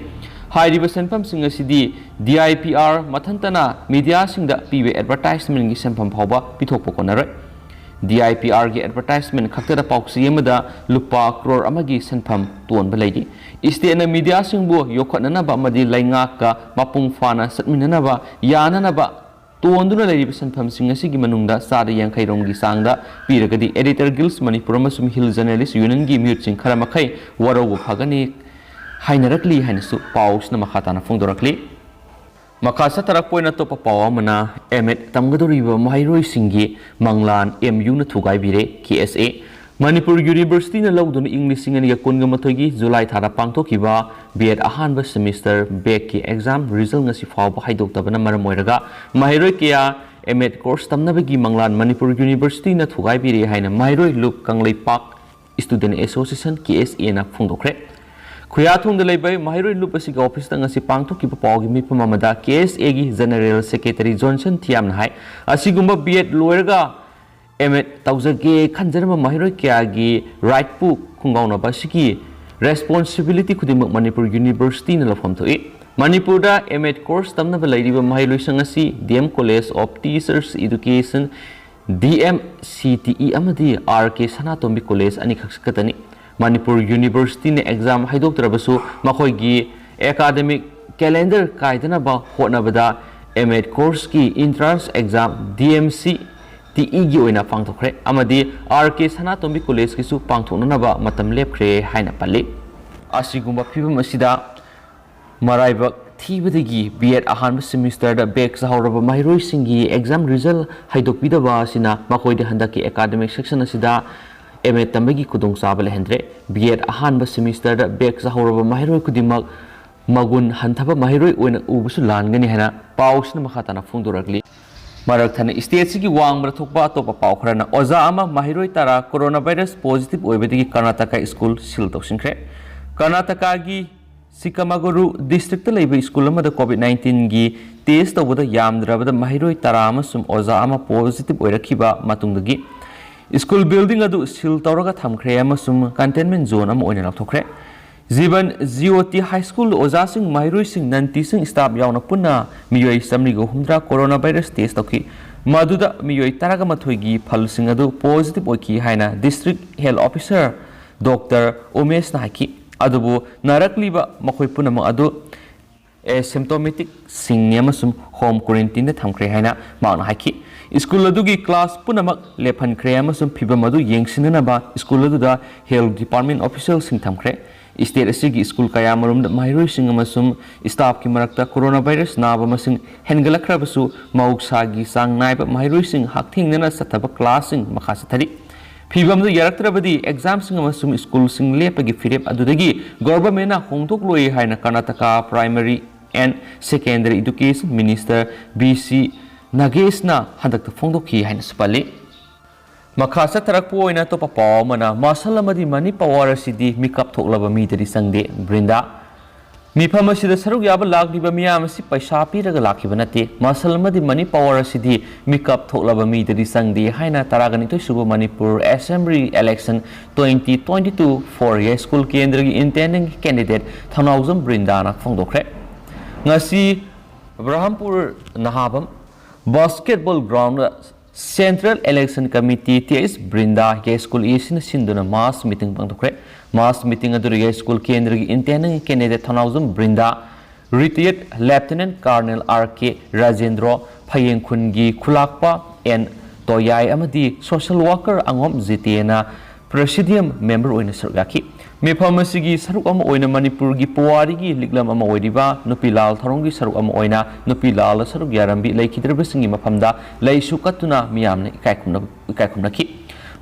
ꯍꯥꯏꯔꯤꯕ ꯁꯦꯟꯐꯝꯁꯤꯡ ꯑꯁꯤꯗꯤ D I P R ꯃꯊꯟꯇꯅ media ꯁꯤꯡꯗ ꯄꯤꯕ advertisement ꯀꯤ ꯁꯦꯟꯐꯝ ꯐꯥꯎꯕ ꯄꯤꯊꯣꯛꯄ ꯀꯣꯟꯅꯔꯣꯏ꯫ D I P R ꯒꯤ advertisement ꯈꯛꯇꯗ ꯄꯥꯎꯆꯦ ꯑꯃꯗ ꯂꯨꯄꯥ ꯀ꯭ꯔꯣꯔ ꯑꯃꯒꯤ ꯁꯦꯟꯐꯝ ꯇꯣꯟꯕ ꯂꯩꯔꯤ꯫ State ꯅ media ꯁꯤꯡꯕꯨ ꯌꯣꯛꯈꯠꯅꯅꯕ ꯑꯃꯗꯤ ꯂꯩꯉꯥꯛꯀ ꯃꯄꯨꯡ ꯐꯥꯅ ꯆꯠꯃꯤꯟꯅꯅꯕ ꯌꯥꯅꯅꯕ ꯇꯣꯟꯗꯨꯅ ꯂꯩꯔꯤꯕ ꯁꯦꯟꯐꯝꯁꯤꯡ ꯑꯁꯤꯒꯤ ꯃꯅꯨꯡꯗ ꯆꯥꯗ ꯌꯥꯡꯈꯩ ꯔꯣꯝꯒꯤ ꯆꯥꯡꯗ ꯄꯤꯔꯒꯗꯤ Editor Guilds ꯃꯅꯤꯄꯨꯔ ꯑꯃꯁꯨꯡ Hill Journalist Union ꯒꯤ ꯃꯤꯍꯨꯠꯁꯤꯡ ꯈꯔ ꯃꯈꯩ ꯋꯥꯔꯧꯕ ꯐꯒꯅꯤ ꯍꯥꯏꯅꯔꯛꯂꯤ ꯍꯥꯏꯅꯁꯨ ꯄꯥꯎꯁꯤꯅ ꯃꯈꯥ ꯇꯥꯅ ꯐꯣꯡꯗꯣꯔꯛꯂꯤ꯫ ꯃꯈꯥ ꯆꯠꯊꯔꯛꯄ ꯑꯣꯏꯅ ꯑꯇꯣꯞꯄ ꯄꯥꯎ ꯑꯃꯅ, ꯑꯦꯝ ꯑꯦꯗ ꯇꯝꯒꯗꯧꯔꯤꯕ ꯃꯍꯩꯔꯣꯏꯁꯤꯡꯒꯤ ꯃꯪꯂꯥꯟ ꯑꯦꯝ ꯌꯨꯅ ꯊꯨꯒꯥꯏꯕꯤꯔꯦ, ꯀꯦ ꯑꯦꯁ ꯑꯦ꯫ ꯃꯅꯤꯄꯨꯔ ꯌꯨꯅꯤꯚꯔꯁꯤꯇꯤꯅ ꯂꯧꯗꯨꯅ ꯏꯪ ꯂꯤꯁꯤꯡ ꯑꯅꯤꯒ ꯀꯨꯟꯒ ꯃꯥꯊꯣꯏꯒꯤ ꯖꯨꯂꯥꯏ ꯊꯥꯗ ꯄꯥꯡꯊꯣꯛꯈꯤꯕ ꯕꯤ ꯑꯦꯗ ꯑꯍꯥꯟꯕ ꯁꯦꯃꯤꯁꯇꯔ ꯕꯦꯛꯀꯤ ꯑꯦꯛꯖꯥꯝ ꯔꯤꯖꯜ ꯉꯁꯤ ꯐꯥꯎꯕ ꯍꯥꯏꯗꯣꯛꯇꯕꯅ ꯃꯔꯝ ꯑꯣꯏꯔꯒ ꯃꯍꯩꯔꯣꯏ ꯀꯌꯥ ꯑꯦꯝ ꯑꯦꯗ ꯀꯣꯔꯁ ꯇꯝꯅꯕꯒꯤ ꯃꯪꯂꯥꯟ ꯃꯅꯤꯄꯨꯔ ꯌꯨꯅꯤꯚꯔꯁꯤꯇꯤꯅ ꯊꯨꯒꯥꯏꯕꯤꯔꯦ ꯍꯥꯏꯅ ꯃꯍꯩꯔꯣꯏ ꯂꯨꯞ ꯀꯪꯂꯩꯄꯥꯛ ꯏꯁꯇꯨꯗꯦꯟ ꯑꯦꯁꯣꯁꯤꯌꯦꯁꯟ, ꯀꯦ ꯑꯦꯁ ꯑꯦꯅ ꯐꯣꯡꯗꯣꯛꯈ꯭ꯔꯦ꯫ ꯈꯨꯌꯥꯊꯣꯡꯗ ꯂꯩꯕ ꯃꯍꯩꯔꯣꯏ ꯂꯨꯞ ꯑꯁꯤꯒꯤ ꯑꯣꯐꯤꯁꯇ ꯉꯁꯤ ꯄꯥꯡꯊꯣꯛꯈꯤꯕ ꯄꯥꯎꯒꯤ ꯃꯤꯐꯝ ꯑꯃꯗ ꯀꯦ ꯑꯦꯁ ꯑꯦꯒꯤ ꯖꯦꯅꯔꯦꯜ ꯁꯦꯀ꯭ꯔꯦꯇꯔꯤ ꯖꯣꯟꯁꯟ ꯊꯤꯌꯥꯝꯅ ꯍꯥꯏ, ꯑꯁꯤꯒꯨꯝꯕ ꯕꯤ ꯑꯦꯗ ꯂꯣꯏꯔꯒ ꯑꯦꯝ ꯑꯦꯗ ꯇꯧꯖꯒꯦ ꯈꯟꯖꯔꯝꯕ ꯃꯍꯩꯔꯣꯏ ꯀꯌꯥꯒꯤ ꯔꯥꯏꯠꯄꯨ ꯈꯣꯡꯒꯥꯎꯅꯕ ꯑꯁꯤꯒꯤ ꯔꯦꯁꯄꯣꯟꯁꯤꯕꯤꯂꯤꯇꯤ ꯈꯨꯗꯤꯡꯃꯛ ꯃꯅꯤꯄꯨꯔ ꯌꯨꯅꯤꯚꯔꯁꯤꯇꯤꯅ ꯂꯧꯐꯝ ꯊꯣꯛꯏ꯫ ꯃꯅꯤꯄꯨꯔꯗ ꯑꯦꯝ ꯑꯦꯗ ꯀꯣꯔꯁ ꯇꯝꯅꯕ ꯂꯩꯔꯤꯕ ꯃꯍꯩꯔꯣꯏꯁꯤꯡ ꯑꯁꯤ D M college of teachers education, D M C T E ꯑꯃꯗꯤ ꯑꯥꯔ ꯀꯦ ꯁꯅꯥꯇꯣꯝꯕꯤ ꯀꯣꯂꯦꯖ ꯑꯅꯤꯈꯛ ꯈꯛꯇꯅꯤ꯫ ꯃꯅꯤꯄꯨꯔ ꯌꯨꯅꯤꯚꯔꯁꯤꯇꯤꯅ ꯑꯦꯛꯖꯥꯝ ꯍꯥꯏꯗꯣꯛꯇ꯭ꯔꯕꯁꯨ ꯃꯈꯣꯏꯒꯤ ꯑꯦꯀꯥꯗꯃꯤꯛ ꯀꯦꯂꯦꯟꯗꯔ ꯀꯥꯏꯗꯅꯕ ꯍꯣꯠꯅꯕꯗ ꯑꯦꯝ ꯑꯦꯗ ꯀꯣꯔꯁꯀꯤ entrance exam D M C T ꯏꯒꯤ ꯑꯣꯏꯅ ꯄꯥꯡꯊꯣꯛꯈ꯭ꯔꯦ ꯑꯃꯗꯤ ꯑꯥꯔ ꯀꯦ ꯁꯅꯥꯇꯣꯝꯕꯤ ꯀꯣꯂꯦꯖꯀꯤꯁꯨ ꯄꯥꯡꯊꯣꯛꯅꯅꯕ ꯃꯇꯝ ꯂꯦꯞꯈ꯭ꯔꯦ ꯍꯥꯏꯅ ꯄꯜꯂꯤ꯫ ꯑꯁꯤꯒꯨꯝꯕ ꯐꯤꯕꯝ ꯑꯁꯤꯗ ꯃꯔꯥꯏꯕꯛ ꯊꯤꯕꯗꯒꯤ ꯕꯤ ꯑꯦꯗ ꯑꯍꯥꯟꯕ ꯁꯦꯃꯤꯁꯇꯔꯗ ꯕꯦꯛ ꯆꯥꯍꯧꯔꯕ ꯃꯍꯩꯔꯣꯏꯁꯤꯡꯒꯤ ꯑꯦꯛꯖꯥꯝ ꯔꯤꯖꯜ ꯍꯥꯏꯗꯣꯛꯄꯤꯗꯕ ꯑꯁꯤꯅ ꯃꯈꯣꯏꯗ ꯍꯟꯗꯛꯀꯤ ꯑꯦꯀꯥꯗꯃꯤꯛ ꯁꯦꯁꯟ ꯑꯁꯤꯗ ꯑꯦꯝ ꯑꯦꯗ ꯇꯝꯕꯒꯤ ꯈꯨꯗꯣꯡꯆꯥꯕ ꯂꯩꯍꯟꯗ꯭ꯔꯦ꯫ ꯕꯤ ꯑꯦꯗ ꯑꯍꯥꯟꯕ ꯁꯦꯃꯤꯁꯇꯔꯗ ꯕꯦꯛ ꯆꯥꯍꯧꯔꯕ ꯃꯍꯩꯔꯣꯏ ꯈꯨꯗꯤꯡꯃꯛ ꯃꯒꯨꯟ ꯍꯟꯊꯕ ꯃꯍꯩꯔꯣꯏ ꯑꯣꯏꯅ ꯎꯕꯁꯨ ꯂꯥꯟꯒꯅꯤ ꯍꯥꯏꯅ ꯄꯥꯎꯁꯤꯅ ꯃꯈꯥ ꯇꯥꯅ ꯐꯣꯡꯗꯣꯔꯛꯂꯤ꯫ ꯃꯔꯛ ꯊꯠꯅ ꯏꯁꯇꯦꯠꯁꯤꯒꯤ ꯋꯥꯡꯃꯗ ꯊꯣꯛꯄ ꯑꯇꯣꯞꯄ ꯄꯥꯎ ꯈꯔꯅ, ꯑꯣꯖꯥ ꯑꯃ ꯃꯍꯩꯔꯣꯏ ꯇꯔꯥ ꯀꯣꯔꯣꯅꯥ ꯚꯥꯏꯔꯁ ꯄꯣꯖꯤꯇꯤꯚ ꯑꯣꯏꯕꯗꯒꯤ ꯀꯔꯅꯥꯇꯀꯥ ꯁ꯭ꯀꯨꯜ ꯁꯤꯜ ꯇꯧꯁꯤꯟꯈ꯭ꯔꯦ꯫ ꯀꯔꯅꯥꯇꯀꯥꯒꯤ ꯁꯤꯀꯃꯒꯨꯔꯨ ꯗꯤꯁꯇ꯭ꯔꯤꯛꯇ ꯂꯩꯕ ꯁ꯭ꯀꯨꯜ ꯑꯃꯗ ꯀꯣꯚꯤꯗ ꯅꯥꯏꯟꯇꯤꯟꯒꯤ ꯇꯦꯁ ꯇꯧꯕꯗ ꯌꯥꯝꯗ꯭ꯔꯕꯗ ꯃꯍꯩꯔꯣꯏ ꯇꯔꯥ ꯑꯃꯁꯨꯡ ꯑꯣꯖꯥ ꯑꯃ ꯄꯣꯖꯤꯇꯤꯚ ꯑꯣꯏꯔꯛꯈꯤꯕ ꯃꯇꯨꯡꯗꯒꯤ ꯁ꯭ꯀꯨꯜ ꯕꯤꯜꯗꯤꯡ ꯑꯗꯨ ꯁꯤꯜ ꯇꯧꯔꯒ ꯊꯝꯈ꯭ꯔꯦ ꯑꯃꯁꯨꯡ ꯀꯟꯇꯦꯟꯃꯦꯟ ꯖꯣꯟ ꯑꯃ ꯑꯣꯏꯅ ꯂꯥꯎꯊꯣꯛꯈ꯭ꯔꯦ꯫ ꯖꯤꯕꯟ ꯖꯤꯑꯣꯇꯤ ꯍꯥꯏ ꯁ꯭ꯀꯨꯜꯗ ꯑꯣꯖꯥꯁꯤꯡ, ꯃꯍꯩꯔꯣꯏꯁꯤꯡ, ꯅꯟ ꯇꯤꯆꯤꯡ ꯁ꯭ꯇꯥꯐ ꯌꯥꯎꯅ ꯄꯨꯟꯅ ꯃꯤꯑꯣꯏ ꯆꯥꯃꯔꯤꯒ ꯍꯨꯝꯗ꯭ꯔꯥ ꯀꯣꯔꯣꯅꯥ ꯚꯥꯏꯔꯁ ꯇꯦꯁ ꯇꯧꯈꯤ꯫ ꯃꯗꯨꯗ ꯃꯤꯑꯣꯏ ꯇꯔꯥꯒ ꯃꯥꯊꯣꯏꯒꯤ ꯐꯜꯁꯤꯡ ꯑꯗꯨ ꯄꯣꯖꯤꯇꯤꯚ ꯑꯣꯏꯈꯤ ꯍꯥꯏꯅ ꯗꯤꯁꯇ꯭ꯔꯤꯛ ꯍꯦꯜꯊ ꯑꯣꯐꯤꯁꯔ ꯗꯣꯛꯇꯔ ꯎꯃꯦꯁꯅ ꯍꯥꯏꯈꯤ꯫ ꯑꯗꯨꯕꯨ ꯅꯥꯔꯛꯂꯤꯕ ꯃꯈꯣꯏ ꯄꯨꯝꯅꯃꯛ ꯑꯗꯨ ꯑꯦꯁꯤꯝꯇꯣꯃꯦꯇꯤꯛꯁꯤꯡꯅꯤ ꯑꯃꯁꯨꯡ ꯍꯣꯝ ꯀ꯭ꯋꯥꯔꯦꯟꯇꯤꯟꯗ ꯊꯝꯈ꯭ꯔꯦ ꯍꯥꯏꯅ ꯃꯍꯥꯛꯅ ꯍꯥꯏꯈꯤ꯫ ꯁ꯭ꯀꯨꯜ ꯑꯗꯨꯒꯤ ꯀ꯭ꯂꯥꯁ ꯄꯨꯝꯅꯃꯛ ꯂꯦꯞꯍꯟꯈ꯭ꯔꯦ ꯑꯃꯁꯨꯡ ꯐꯤꯚꯝ ꯑꯗꯨ ꯌꯦꯡꯁꯤꯟꯅꯅꯕ ꯁ꯭ꯀꯨꯜ ꯑꯗꯨꯗ ꯍꯦꯜꯊ ꯗꯤꯄꯥꯔꯠꯃꯦꯟ ꯑꯣꯐꯤꯁꯤꯌꯦꯜꯁꯤꯡ ꯊꯝꯈ꯭ꯔꯦ꯫ ꯁ꯭ꯇꯦꯠ ꯑꯁꯤꯒꯤ ꯁ꯭ꯀꯨꯜ ꯀꯌꯥꯃꯔꯨꯝꯗ ꯃꯍꯩꯔꯣꯏꯁꯤꯡ ꯑꯃꯁꯨꯡ ꯁ꯭ꯇꯥꯐꯀꯤ ꯃꯔꯛꯇ ꯀꯣꯔꯣꯅꯥ ꯚꯥꯏꯔꯁ ꯅꯥꯕ ꯃꯁꯤꯡ ꯍꯦꯟꯒꯠꯂꯛꯈ꯭ꯔꯕꯁꯨ, ꯃꯍꯧꯁꯥꯒꯤ ꯆꯥꯡ ꯅꯥꯏꯕ ꯃꯍꯩꯔꯣꯏꯁꯤꯡ ꯍꯛꯊꯦꯡꯅꯅ ꯆꯠꯊꯕ ꯀ꯭ꯂꯥꯁꯁꯤꯡ ꯃꯈꯥ ꯆꯠꯊꯔꯤ꯫ ꯐꯤꯕꯝꯗꯨ ꯌꯥꯔꯛꯇ꯭ꯔꯕꯗꯤ ꯑꯦꯛꯖꯥꯝꯁꯤꯡ ꯑꯃꯁꯨꯡ ꯁ꯭ꯀꯨꯜꯁꯤꯡ ꯂꯦꯞꯄꯒꯤ ꯐꯤꯔꯦꯞ ꯑꯗꯨꯗꯒꯤ ꯒꯣꯚꯔꯟꯃꯦꯟꯠꯅ ꯍꯣꯡꯗꯣꯛꯂꯣꯏ ꯍꯥꯏꯅ Karnataka primary and secondary education minister B C ꯅꯥꯒꯦꯁꯅ ꯍꯟꯗꯛꯇ ꯐꯣꯡꯗꯣꯛꯈꯤ ꯍꯥꯏꯅꯁꯨ ꯄꯜꯂꯤ꯫ ꯃꯈꯥ ꯆꯠꯊꯔꯛꯄ ꯑꯣꯏꯅ ꯑꯇꯣꯞꯄ ꯄꯥꯎ ꯑꯃꯅ, ꯃꯥꯔꯁꯦꯜ ꯑꯃꯗꯤ ꯃꯅꯤ ꯄꯋꯥꯔ ꯑꯁꯤꯗꯤ ꯃꯤꯀꯞ ꯊꯣꯛꯂꯕ ꯃꯤꯗꯗꯤ ꯆꯪꯗꯦ, ꯕ꯭ꯔꯤꯟꯗꯥ꯫ ꯃꯤꯐꯝ ꯑꯁꯤꯗ ꯁꯔꯨꯛ ꯌꯥꯕ ꯂꯥꯛꯂꯤꯕ ꯃꯤꯌꯥꯝ ꯑꯁꯤ ꯄꯩꯁꯥ ꯄꯤꯔꯒ ꯂꯥꯛꯈꯤꯕ ꯅꯠꯇꯦ꯫ ꯃꯥꯔꯁꯦꯜ ꯑꯃꯗꯤ ꯃꯅꯤ ꯄꯋꯥꯔ ꯑꯁꯤꯗꯤ ꯃꯤꯀꯞ ꯊꯣꯛꯂꯕ ꯃꯤꯗꯗꯤ ꯆꯪꯗꯦ ꯍꯥꯏꯅ ꯇꯔꯥꯒ ꯅꯤꯊꯣꯏ ꯁꯨꯕ Manipur assembly election twenty twenty-two for Yaiskul ꯀꯦꯟꯗ꯭ꯔꯒꯤ ꯏꯟꯇꯦꯟꯗꯤꯡ ꯀꯦꯟꯗꯤꯗꯦꯠ ꯊꯧꯅꯥꯎꯖꯝ ꯕ꯭ꯔꯤꯟꯗꯥꯅ ꯐꯣꯡꯗꯣꯛꯈ꯭ꯔꯦ꯫ ꯉꯁꯤ ꯕ꯭ꯔꯍꯝꯄꯨꯔ ꯅꯍꯥꯕꯝ basketball ground central election committee, T H Brinda, Yaiskul ꯑꯦꯁꯤꯅ ꯁꯤꯟꯗꯨꯅ ꯃꯥꯁ ꯃꯤꯇꯤꯡ ꯄꯥꯡꯊꯣꯛꯈ꯭ꯔꯦ꯫ ꯃꯥꯁ ꯃꯤꯇꯤꯡ ꯑꯗꯨꯗ ꯌꯥꯏꯁ꯭ꯀꯨꯜ ꯀꯦꯟꯗ꯭ꯔꯒꯤ intending candidate Thounaojam Brinda, retired lieutenant colonel R K Rajendro, ꯐꯌꯦꯡ ꯈꯨꯟꯒꯤ ꯈꯨꯂꯥꯛꯄ ꯑꯦꯟ ꯇꯣꯌꯥꯏ ꯑꯃꯗꯤ ꯁꯣꯁꯤꯌꯦꯜ ꯋꯥꯔꯀꯔ ꯑꯉꯣꯝ ꯖꯤꯇꯦꯅ ꯄ꯭ꯔꯦꯁꯤꯗꯤꯌꯝ ꯃꯦꯝꯕꯔ ꯑꯣꯏꯅ ꯁꯔꯨꯛ ꯌꯥꯈꯤ꯫ ꯃꯤꯐꯝ ꯑꯁꯤꯒꯤ ꯁꯔꯨꯛ ꯑꯃ ꯑꯣꯏꯅ ꯃꯅꯤꯄꯨꯔꯒꯤ ꯄꯨꯋꯥꯔꯤꯒꯤ ꯂꯤꯛꯂꯝ ꯑꯃ ꯑꯣꯏꯔꯤꯕ ꯅꯨꯄꯤ ꯂꯥꯜ ꯊꯧꯔꯝꯒꯤ ꯁꯔꯨꯛ ꯑꯃ ꯑꯣꯏꯅ ꯅꯨꯄꯤ ꯂꯥꯜꯗ ꯁꯔꯨꯛ ꯌꯥꯔꯝꯕꯤ ꯂꯩꯈꯤꯗ꯭ꯔꯕꯁꯤꯡꯒꯤ ꯃꯐꯝꯗ ꯂꯩꯁꯨ ꯀꯠꯇꯨꯅ ꯃꯤꯌꯥꯝꯅ ꯏꯀꯥꯏ ꯈꯨꯝꯅ-, ꯏꯀꯥꯏ ꯈꯨꯝꯅꯈꯤ꯫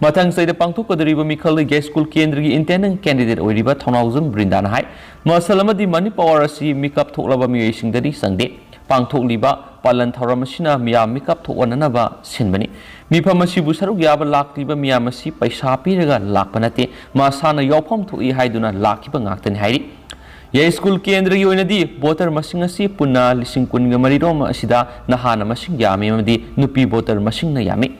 ꯃꯊꯪ ꯆꯍꯤꯗ ꯄꯥꯡꯊꯣꯛꯀꯗꯧꯔꯤꯕ ꯃꯤꯈꯜ ꯌꯥꯏꯁ꯭ꯀꯨꯜ ꯀꯦꯟꯗ꯭ꯔꯒꯤ ꯏꯟꯇꯦꯟꯗꯤꯡ ꯀꯦꯟꯗꯤꯗꯦꯠ ꯑꯣꯏꯔꯤꯕ ꯊꯧꯅꯥꯎꯖꯝ ꯕ꯭ꯔꯤꯟꯗꯥꯅ ꯍꯥꯏ, ꯃꯥꯔꯁꯦꯜ ꯑꯃꯗꯤ ꯃꯅꯤ ꯄꯋꯥꯔ ꯑꯁꯤ ꯃꯤꯀꯞ ꯊꯣꯛꯂꯕ ꯃꯤꯑꯣꯏꯁꯤꯡꯗꯗꯤ ꯆꯪꯗꯦ꯫ ꯄꯥꯡꯊꯣꯛꯂꯤꯕ ꯄꯥꯂꯟ ꯊꯧꯔꯝ ꯑꯁꯤꯅ ꯃꯤꯌꯥꯝ ꯃꯤꯀꯞ ꯊꯣꯛꯍꯟꯅꯅꯕ ꯁꯤꯟꯕꯅꯤ꯫ ꯃꯤꯐꯝ ꯑꯁꯤꯕꯨ ꯁꯔꯨꯛ ꯌꯥꯕ ꯂꯥꯛꯂꯤꯕ ꯃꯤꯌꯥꯝ ꯑꯁꯤ ꯄꯩꯁꯥ ꯄꯤꯔꯒ ꯂꯥꯛꯄ ꯅꯠꯇꯦ, ꯃꯁꯥꯅ ꯌꯥꯎꯐꯝ ꯊꯣꯛꯏ ꯍꯥꯏꯗꯨꯅ ꯂꯥꯛꯈꯤꯕ ꯉꯥꯛꯇꯅꯤ ꯍꯥꯏꯔꯤ꯫ ꯌꯥꯏꯁ꯭ꯀꯨꯜ ꯀꯦꯟꯗ꯭ꯔꯒꯤ ꯑꯣꯏꯅꯗꯤ ꯚꯣꯇꯔ ꯃꯁꯤꯡ ꯑꯁꯤ ꯄꯨꯟꯅ ꯂꯤꯁꯤꯡ ꯀꯨꯟꯒ ꯃꯔꯤꯔꯣꯝ ꯑꯁꯤꯗ ꯅꯍꯥꯅ ꯃꯁꯤꯡ ꯌꯥꯝꯃꯤ ꯑꯃꯗꯤ ꯅꯨꯄꯤ ꯚꯣꯇꯔ ꯃꯁꯤꯡꯅ ꯌꯥꯝꯃꯤ꯫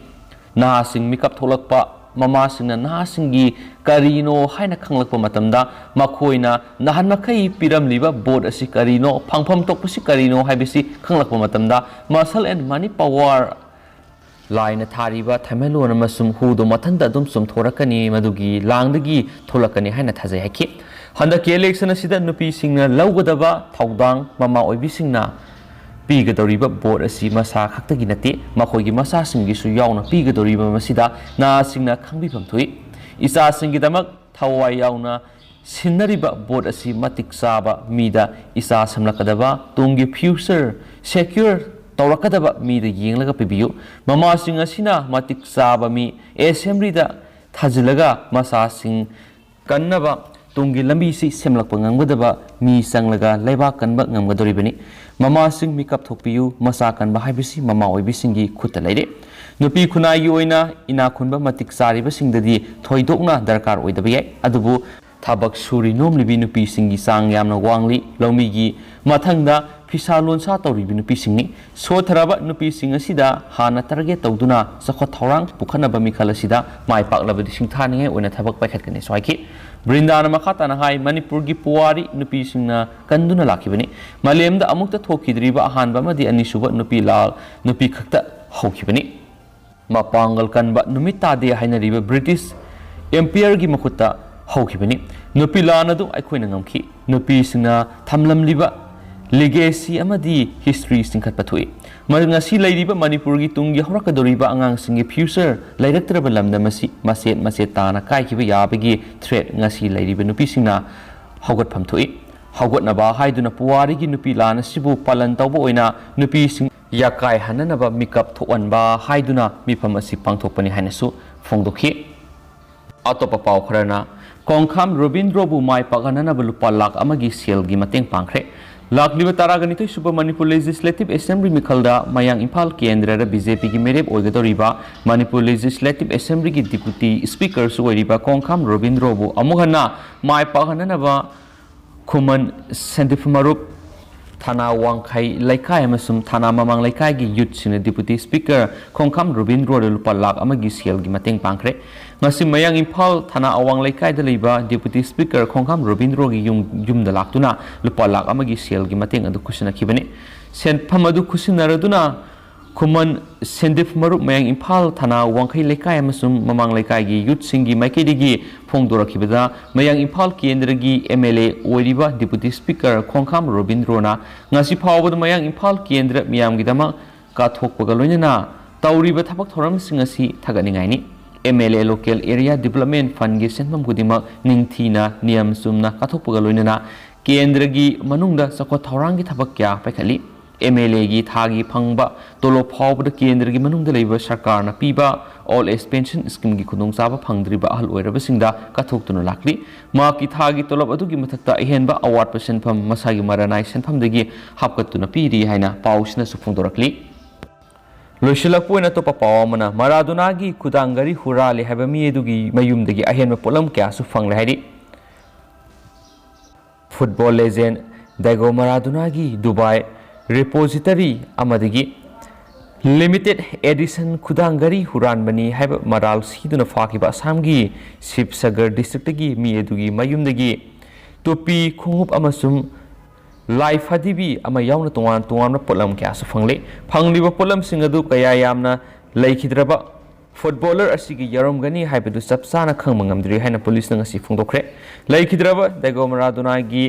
ꯅꯍꯥꯁꯤꯡ ꯃꯤꯀꯞ ꯊꯣꯛꯂꯛꯄ, ꯃꯃꯥꯁꯤꯡꯅ ꯅꯍꯥꯁꯤꯡꯒꯤ ꯀꯔꯤꯅꯣ ꯍꯥꯏꯅ ꯈꯪꯂꯛꯄ ꯃꯇꯝꯗ ꯃꯈꯣꯏꯅ ꯅꯍꯥꯟ ꯃꯈꯩ ꯄꯤꯔꯝꯂꯤꯕ ꯚꯣꯠ ꯑꯁꯤ ꯀꯔꯤꯅꯣ, ꯐꯪꯐꯝ ꯊꯣꯛꯄꯁꯤ ꯀꯔꯤꯅꯣ ꯍꯥꯏꯕꯁꯤ ꯈꯪꯂꯛꯄ ꯃꯇꯝꯗ ꯃꯥꯔꯁꯦꯜ ꯑꯦꯟ ꯃꯅꯤ ꯄꯋꯥꯔ ꯂꯥꯏꯅ ꯊꯥꯔꯤꯕ ꯊꯥꯏꯃꯩꯂꯣꯟ ꯑꯃꯁꯨꯡ ꯍꯨꯗꯣ ꯃꯊꯟꯇ ꯑꯗꯨꯝ ꯆꯨꯝꯊꯣꯔꯛꯀꯅꯤ, ꯃꯗꯨꯒꯤ ꯂꯥꯡꯗꯒꯤ ꯊꯣꯛꯂꯛꯀꯅꯤ ꯍꯥꯏꯅ ꯊꯥꯖꯩ ꯍꯥꯏꯈꯤ꯫ ꯍꯟꯗꯛꯀꯤ ꯏꯂꯦꯛꯁꯟ ꯑꯁꯤꯗ ꯅꯨꯄꯤꯁꯤꯡꯅ ꯂꯧꯒꯗꯕ ꯊꯧꯗꯥꯡ ꯃꯃꯥ ꯑꯣꯏꯕꯤꯁꯤꯡꯅ ꯄꯤꯒꯗꯧꯔꯤꯕ ꯚꯣꯠ ꯑꯁꯤ ꯃꯁꯥ ꯈꯛꯇꯒꯤ ꯅꯠꯇꯦ, ꯃꯈꯣꯏꯒꯤ ꯃꯆꯥꯁꯤꯡꯒꯤꯁꯨ ꯌꯥꯎꯅ ꯄꯤꯒꯗꯧꯔꯤꯕ ꯃꯁꯤꯗ ꯅꯍꯥꯁꯤꯡꯅ ꯈꯪꯕꯤꯐꯝ ꯊꯣꯛꯏ꯫ ꯏꯆꯥꯁꯤꯡꯒꯤꯗꯃꯛ ꯊꯋꯥꯏ ꯌꯥꯎꯅ ꯁꯤꯟꯅꯔꯤꯕ ꯚꯣꯠ ꯑꯁꯤ ꯃꯇꯤꯛ ꯆꯥꯕ ꯃꯤꯗ, ꯏꯆꯥ ꯁꯦꯝꯂꯛꯀꯗꯕ ꯇꯨꯡꯒꯤ future secure ꯇꯧꯔꯛꯀꯗꯕ ꯃꯤꯗ ꯌꯦꯡꯂꯒ ꯄꯤꯕꯤꯌꯨ꯫ ꯃꯃꯥꯁꯤꯡ ꯑꯁꯤꯅ ꯃꯇꯤꯛ ꯆꯥꯕ ꯃꯤ assemblyꯗ ꯊꯥꯖꯤꯜꯂꯒ ꯃꯆꯥꯁꯤꯡ ꯀꯟꯅꯕ ꯇꯨꯡꯒꯤ ꯂꯝꯕꯤꯁꯤ ꯁꯦꯝꯂꯛꯄ ꯉꯝꯒꯗꯕ ꯃꯤ ꯆꯪꯂꯒ ꯂꯩꯕꯥꯛ ꯀꯟꯕ ꯉꯝꯒꯗꯧꯔꯤꯕꯅꯤ꯫ ꯃꯃꯥꯁꯤꯡ ꯃꯤꯀꯞ ꯊꯣꯛꯄꯤꯌꯨ, ꯃꯆꯥ ꯀꯟꯕ ꯍꯥꯏꯕꯁꯤ ꯃꯃꯥ ꯑꯣꯏꯕꯤꯁꯤꯡꯒꯤ ꯈꯨꯠꯇ ꯂꯩꯔꯦ꯫ ꯅꯨꯄꯤ ꯈꯨꯟꯅꯥꯏꯒꯤ ꯑꯣꯏꯅ ꯏꯅꯥꯛ ꯈꯨꯟꯕ ꯃꯇꯤꯛ ꯆꯥꯔꯤꯕꯁꯤꯡꯗꯗꯤ ꯊꯣꯏꯗꯣꯛꯅ ꯗꯔꯀꯥꯔ ꯑꯣꯏꯗꯕ ꯌꯥꯏ, ꯑꯗꯨꯕꯨ ꯊꯕꯛ ꯁꯨꯔꯤ ꯅꯣꯝꯂꯤꯕꯤ ꯅꯨꯄꯤꯁꯤꯡꯒꯤ ꯆꯥꯡ ꯌꯥꯝꯅ ꯋꯥꯡꯂꯤ꯫ ꯂꯧꯃꯤꯒꯤ ꯃꯊꯪꯗ ꯐꯤꯁꯥ ꯂꯣꯟꯁꯥ ꯇꯧꯔꯤꯕꯤ ꯅꯨꯄꯤꯁꯤꯡꯅꯤ꯫ ꯁꯣꯠꯊꯔꯕ ꯅꯨꯄꯤꯁꯤꯡ ꯑꯁꯤꯗ ꯍꯥꯟꯅ target ꯇꯧꯗꯨꯅ ꯆꯥꯎꯈꯠ ꯊꯧꯔꯥꯡ ꯄꯨꯈꯠꯅꯕ ꯃꯤꯈꯜ ꯑꯁꯤꯗ ꯃꯥꯏ ꯄꯥꯛꯂꯕꯗꯤ ꯁꯤꯡꯊꯥꯅꯤꯡꯉꯥꯏ ꯑꯣꯏꯅ ꯊꯕꯛ ꯄꯥꯏꯈꯠꯀꯅꯤꯁꯨ ꯍꯥꯏꯈꯤ꯫ ꯕ꯭ꯔꯤꯟꯗꯥꯅ ꯃꯈꯥ ꯇꯥꯅ ꯍꯥꯏ, ꯃꯅꯤꯄꯨꯔꯒꯤ ꯄꯨꯋꯥꯔꯤ ꯅꯨꯄꯤꯁꯤꯡꯅ ꯀꯟꯗꯨꯅ ꯂꯥꯛꯈꯤꯕꯅꯤ꯫ ꯃꯥꯂꯦꯝꯗ ꯑꯃꯨꯛꯇ ꯊꯣꯛꯈꯤꯗ꯭ꯔꯤꯕ ꯑꯍꯥꯟꯕ ꯑꯃꯗꯤ ꯑꯅꯤꯁꯨꯕ ꯅꯨꯄꯤ ꯂꯥꯜ ꯅꯨꯄꯤ ꯈꯛꯇ ꯍꯧꯈꯤꯕꯅꯤ꯫ ꯃꯄꯥꯡꯒꯜ ꯀꯟꯕ ꯅꯨꯃꯤꯠ ꯇꯥꯗꯦ ꯍꯥꯏꯅꯔꯤꯕ British Empireꯒꯤ ꯃꯈꯨꯠꯇ ꯍꯧꯈꯤꯕꯅꯤ꯫ ꯅꯨꯄꯤ ꯂꯥꯟ ꯑꯗꯨ ꯑꯩꯈꯣꯏꯅ ꯉꯝꯈꯤ꯫ ꯅꯨꯄꯤꯁꯤꯡꯅ ꯊꯝꯂꯝꯂꯤꯕ legacy ꯑꯃꯗꯤ history ꯆꯤꯡꯈꯠꯄ ꯊꯣꯛꯏ꯫ ꯃ-, ꯉꯁꯤ ꯂꯩꯔꯤꯕ ꯃꯅꯤꯄꯨꯔꯒꯤ ꯇꯨꯡꯒꯤ ꯍꯧꯔꯛꯀꯗꯧꯔꯤꯕ ꯑꯉꯥꯡꯁꯤꯡꯒꯤ future ꯂꯩꯔꯛꯇ꯭ꯔꯕ ꯂꯝꯗꯝ ꯑꯁꯤ ꯃꯆꯦꯠ ꯃꯆꯦꯠ ꯇꯥꯅ ꯀꯥꯏꯈꯤꯕ ꯌꯥꯕꯒꯤ threat ꯉꯁꯤ ꯂꯩꯔꯤꯕ ꯅꯨꯄꯤꯁꯤꯡꯅ ꯍꯧꯒꯠꯐꯝ ꯊꯣꯛꯏ꯫ ꯍꯧꯒꯠꯅꯕ ꯍꯥꯏꯗꯨꯅ ꯄꯨꯋꯥꯔꯤꯒꯤ ꯅꯨꯄꯤ ꯂꯥꯟ ꯑꯁꯤꯕꯨ ꯄꯥꯂꯟ ꯇꯧꯕ ꯑꯣꯏꯅ ꯅꯨꯄꯤꯁꯤꯡ ꯌꯥꯀꯥꯏ ꯍꯟꯅꯅꯕ ꯃꯤꯀꯞ ꯊꯣꯛꯍꯟꯕ ꯍꯥꯏꯗꯨꯅ ꯃꯤꯐꯝ ꯑꯁꯤ ꯄꯥꯡꯊꯣꯛꯄꯅꯤ ꯍꯥꯏꯅꯁꯨ ꯐꯣꯡꯗꯣꯛꯈꯤ꯫ ꯑꯇꯣꯞꯄ ꯄꯥꯎ ꯈꯔꯅ, ꯈꯣꯡꯈꯥꯝ ꯔꯣꯕꯤꯟꯗ꯭ꯔꯣꯕꯨ ꯃꯥꯏ ꯄꯥꯛꯍꯟꯅꯅꯕ ꯂꯨꯄꯥ ꯂꯥꯈ ꯑꯃꯒꯤ ꯁꯦꯜꯒꯤ ꯃꯇꯦꯡ ꯄꯥꯡꯈ꯭ꯔꯦ꯫ ꯂꯥꯛꯂꯤꯕ ꯇꯔꯥꯒ ꯅꯤꯊꯣꯏ ꯁꯨꯕ ꯃꯅꯤꯄꯨꯔ Legislative Assembly ꯃꯤꯈꯜꯗ ꯃꯌꯥꯡ ꯏꯝꯐꯥꯜ ꯀꯦꯟꯗ꯭ꯔꯗ BJPꯒꯤ ꯃꯤꯔꯦꯞ ꯑꯣꯏꯒꯗꯧꯔꯤꯕ ꯃꯅꯤꯄꯨꯔ Legislative Assemblyꯒꯤ Deputy Speakerꯁꯨ ꯑꯣꯏꯔꯤꯕ ꯈꯣꯡꯈꯥꯝ ꯔꯣꯕꯤꯟꯗ꯭ꯔꯣꯕꯨ ꯑꯃꯨꯛ ꯍꯟꯅ ꯃꯥꯏ ꯄꯥꯛꯍꯟꯅꯅꯕ ꯈꯨꯃꯟ ꯁꯦꯟꯗꯤꯐ ꯃꯔꯨꯞ ꯊꯅꯥ ꯋꯥꯡꯈꯩ ꯂꯩꯀꯥꯏ ꯑꯃꯁꯨꯡ ꯊꯅꯥ ꯃꯃꯥꯡ ꯂꯩꯀꯥꯏꯒꯤ youthꯁꯤꯡꯅ Deputy Speaker ꯈꯣꯡꯈꯥꯝ ꯔꯣꯕꯤꯟꯗ꯭ꯔꯣꯗ ꯂꯨꯄꯥ ꯂꯥꯈ ꯑꯃꯒꯤ ꯁꯦꯜꯒꯤ ꯃꯇꯦꯡ ꯄꯥꯡꯈ꯭ꯔꯦ꯫ ꯉꯁꯤ ꯃꯌꯥꯡ ꯏꯝꯐꯥꯜ ꯊꯅꯥ ꯑꯋꯥꯡ ꯂꯩꯀꯥꯏꯗ ꯂꯩꯕ Deputy Speaker ꯈꯣꯡꯈꯥꯝ ꯔꯣꯕꯤꯟꯗ꯭ꯔꯣꯒꯤ ꯌꯨꯝ, ꯌꯨꯝꯗ ꯂꯥꯛꯇꯨꯅ ꯂꯨꯄꯥ ꯂꯥꯈ ꯑꯃꯒꯤ ꯁꯦꯜꯒꯤ ꯃꯇꯦꯡ ꯑꯗꯨ ꯈꯨꯠꯁꯤꯟꯅꯈꯤꯕꯅꯤ꯫ ꯁꯦꯟꯐꯝ ꯑꯗꯨ ꯈꯨꯠꯁꯤꯟꯅꯔꯗꯨꯅ ꯈꯨꯃꯟ ꯁꯦꯟꯗꯤꯐ ꯃꯔꯨꯞ ꯃꯌꯥꯡ ꯏꯝꯐꯥꯜ ꯊꯅꯥ ꯋꯥꯡꯈꯩ ꯂꯩꯀꯥꯏ ꯑꯃꯁꯨꯡ ꯃꯃꯥꯡ ꯂꯩꯀꯥꯏꯒꯤ youthꯁꯤꯡꯒꯤ ꯃꯥꯏꯀꯩꯗꯒꯤ ꯐꯣꯡꯗꯣꯔꯛꯈꯤꯕꯗ, ꯃꯌꯥꯡ ꯏꯝꯐꯥꯜ ꯀꯦꯟꯗ꯭ꯔꯒꯤ MLA ꯑꯣꯏꯔꯤꯕ Deputy Speaker ꯈꯣꯡꯈꯥꯝ ꯔꯣꯕꯤꯟꯗ꯭ꯔꯣꯅ ꯉꯁꯤ ꯐꯥꯎꯕꯗ ꯃꯌꯥꯡ ꯏꯝꯐꯥꯜ ꯀꯦꯟꯗ꯭ꯔ ꯃꯤꯌꯥꯝꯒꯤꯗꯃꯛ ꯀꯠꯊꯣꯛꯄꯒ ꯂꯣꯏꯅꯅ ꯇꯧꯔꯤꯕ ꯊꯕꯛ ꯊꯧꯔꯝꯁꯤꯡ ꯑꯁꯤ ꯊꯥꯒꯠꯅꯤꯡꯉꯥꯏꯅꯤ꯫ M L A local area development ꯐꯟꯒꯤ ꯁꯦꯟꯐꯝ ꯈꯨꯗꯤꯡꯃꯛ ꯅꯤꯡꯊꯤꯅ ꯅꯤꯌꯝ ꯆꯨꯝꯅ ꯀꯥꯊꯣꯛꯄꯒ ꯂꯣꯏꯅꯅ ꯀꯦꯟꯗ꯭ꯔꯒꯤ ꯃꯅꯨꯡꯗ ꯆꯥꯎꯈꯠ ꯊꯧꯔꯥꯡꯒꯤ ꯊꯕꯛ ꯀꯌꯥ ꯄꯥꯏꯈꯠꯂꯤ꯫ ꯑꯦꯝ ꯑꯦꯜ ꯑꯦꯒꯤ ꯊꯥꯒꯤ ꯐꯪꯕ ꯇꯣꯂꯣꯞ ꯐꯥꯎꯕꯗ ꯀꯦꯟꯗ꯭ꯔꯒꯤ ꯃꯅꯨꯡꯗ ꯂꯩꯕ ꯁꯔꯀꯥꯔꯅ ꯄꯤꯕ ꯑꯣꯜ ꯑꯦꯖ ꯄꯦꯟꯁꯟ ꯁ꯭ꯀꯤꯝꯒꯤ ꯈꯨꯗꯣꯡꯆꯥꯕ ꯐꯪꯗ꯭ꯔꯤꯕ ꯑꯍꯜ ꯑꯣꯏꯔꯕꯁꯤꯡꯗ ꯀꯠꯊꯣꯛꯇꯨꯅ ꯂꯥꯛꯂꯤ꯫ ꯃꯍꯥꯛꯀꯤ ꯊꯥꯒꯤ ꯇꯣꯂꯣꯞ ꯑꯗꯨꯒꯤ ꯃꯊꯛꯇ ꯑꯍꯦꯟꯕ ꯑꯋꯥꯠꯄ ꯁꯦꯟꯐꯝ ꯃꯁꯥꯒꯤ ꯃꯔꯥꯅꯥꯏ ꯁꯦꯟꯐꯝꯗꯒꯤ ꯍꯥꯞꯀꯠꯇꯨꯅ ꯄꯤꯔꯤ ꯍꯥꯏꯅ ꯄꯥꯎꯁꯤꯅꯁꯨ ꯐꯣꯡꯗꯣꯔꯛꯂꯤ꯫ ꯂꯣꯏꯁꯤꯜꯂꯛꯄ ꯑꯣꯏꯅ ꯑꯇꯣꯞꯄ ꯄꯥꯎ ꯑꯃꯅ, ꯃꯔꯥꯗꯣꯅꯥꯒꯤ ꯈꯨꯗꯥꯡ ꯘꯔꯤ ꯍꯨꯔꯥꯜꯂꯦ ꯍꯥꯏꯕ ꯃꯤ ꯑꯗꯨꯒꯤ ꯃꯌꯨꯝꯗꯒꯤ ꯑꯍꯦꯟꯕ ꯄꯣꯠꯂꯝ ꯀꯌꯥꯁꯨ ꯐꯪꯂꯦ ꯍꯥꯏꯔꯤ꯫ ꯐꯨꯠꯕꯣꯜ ꯂꯦꯖꯦꯟ ꯗꯥꯏꯒꯣ ꯃꯔꯥꯗꯣꯅꯥꯒꯤ ꯗꯨꯕꯥꯏ ꯔꯤꯄꯣꯖꯤꯇꯔꯤ ꯑꯃꯗꯒꯤ ꯂꯤꯃꯤꯇꯦꯠ ꯑꯦꯗꯤꯁꯟ ꯈꯨꯗꯥꯡ ꯘꯔꯤ ꯍꯨꯔꯥꯟꯕꯅꯤ ꯍꯥꯏꯕ ꯃꯔꯥꯜ ꯁꯤꯗꯨꯅ ꯐꯥꯈꯤꯕ ꯑꯁꯥꯝꯒꯤ ꯁꯤꯕꯁꯒꯔ ꯗꯤꯁꯇ꯭ꯔꯤꯛꯇꯒꯤ ꯃꯤ ꯑꯗꯨꯒꯤ ꯃꯌꯨꯝꯗꯒꯤ ꯇꯨꯄꯤ, ꯈꯣꯡꯎꯞ ꯑꯃꯁꯨꯡ ꯂꯥꯏ ꯐꯗꯤꯕꯤ ꯑꯃ ꯌꯥꯎꯅ ꯇꯣꯉꯥꯟ ꯇꯣꯉꯥꯟꯕ ꯄꯣꯠꯂꯝ ꯀꯌꯥꯁꯨ ꯐꯪꯂꯦ꯫ ꯐꯪꯂꯤꯕ ꯄꯣꯠꯂꯝꯁꯤꯡ ꯑꯗꯨ ꯀꯌꯥ ꯌꯥꯝꯅ ꯂꯩꯈꯤꯗ꯭ꯔꯕ ꯐꯨꯠꯕꯣꯂꯔ ꯑꯁꯤꯒꯤ ꯌꯥꯎꯔꯝꯒꯅꯤ ꯍꯥꯏꯕꯗꯨ ꯆꯞ ꯆꯥꯅ ꯈꯪꯕ ꯉꯝꯗ꯭ꯔꯤ ꯍꯥꯏꯅ ꯄꯨꯂꯤꯁꯅ ꯉꯁꯤ ꯐꯣꯡꯗꯣꯛꯈ꯭ꯔꯦ꯫ ꯂꯩꯈꯤꯗ꯭ꯔꯕ ꯗꯥꯏꯒꯣ ꯃꯔꯥꯗꯣꯅꯥꯒꯤ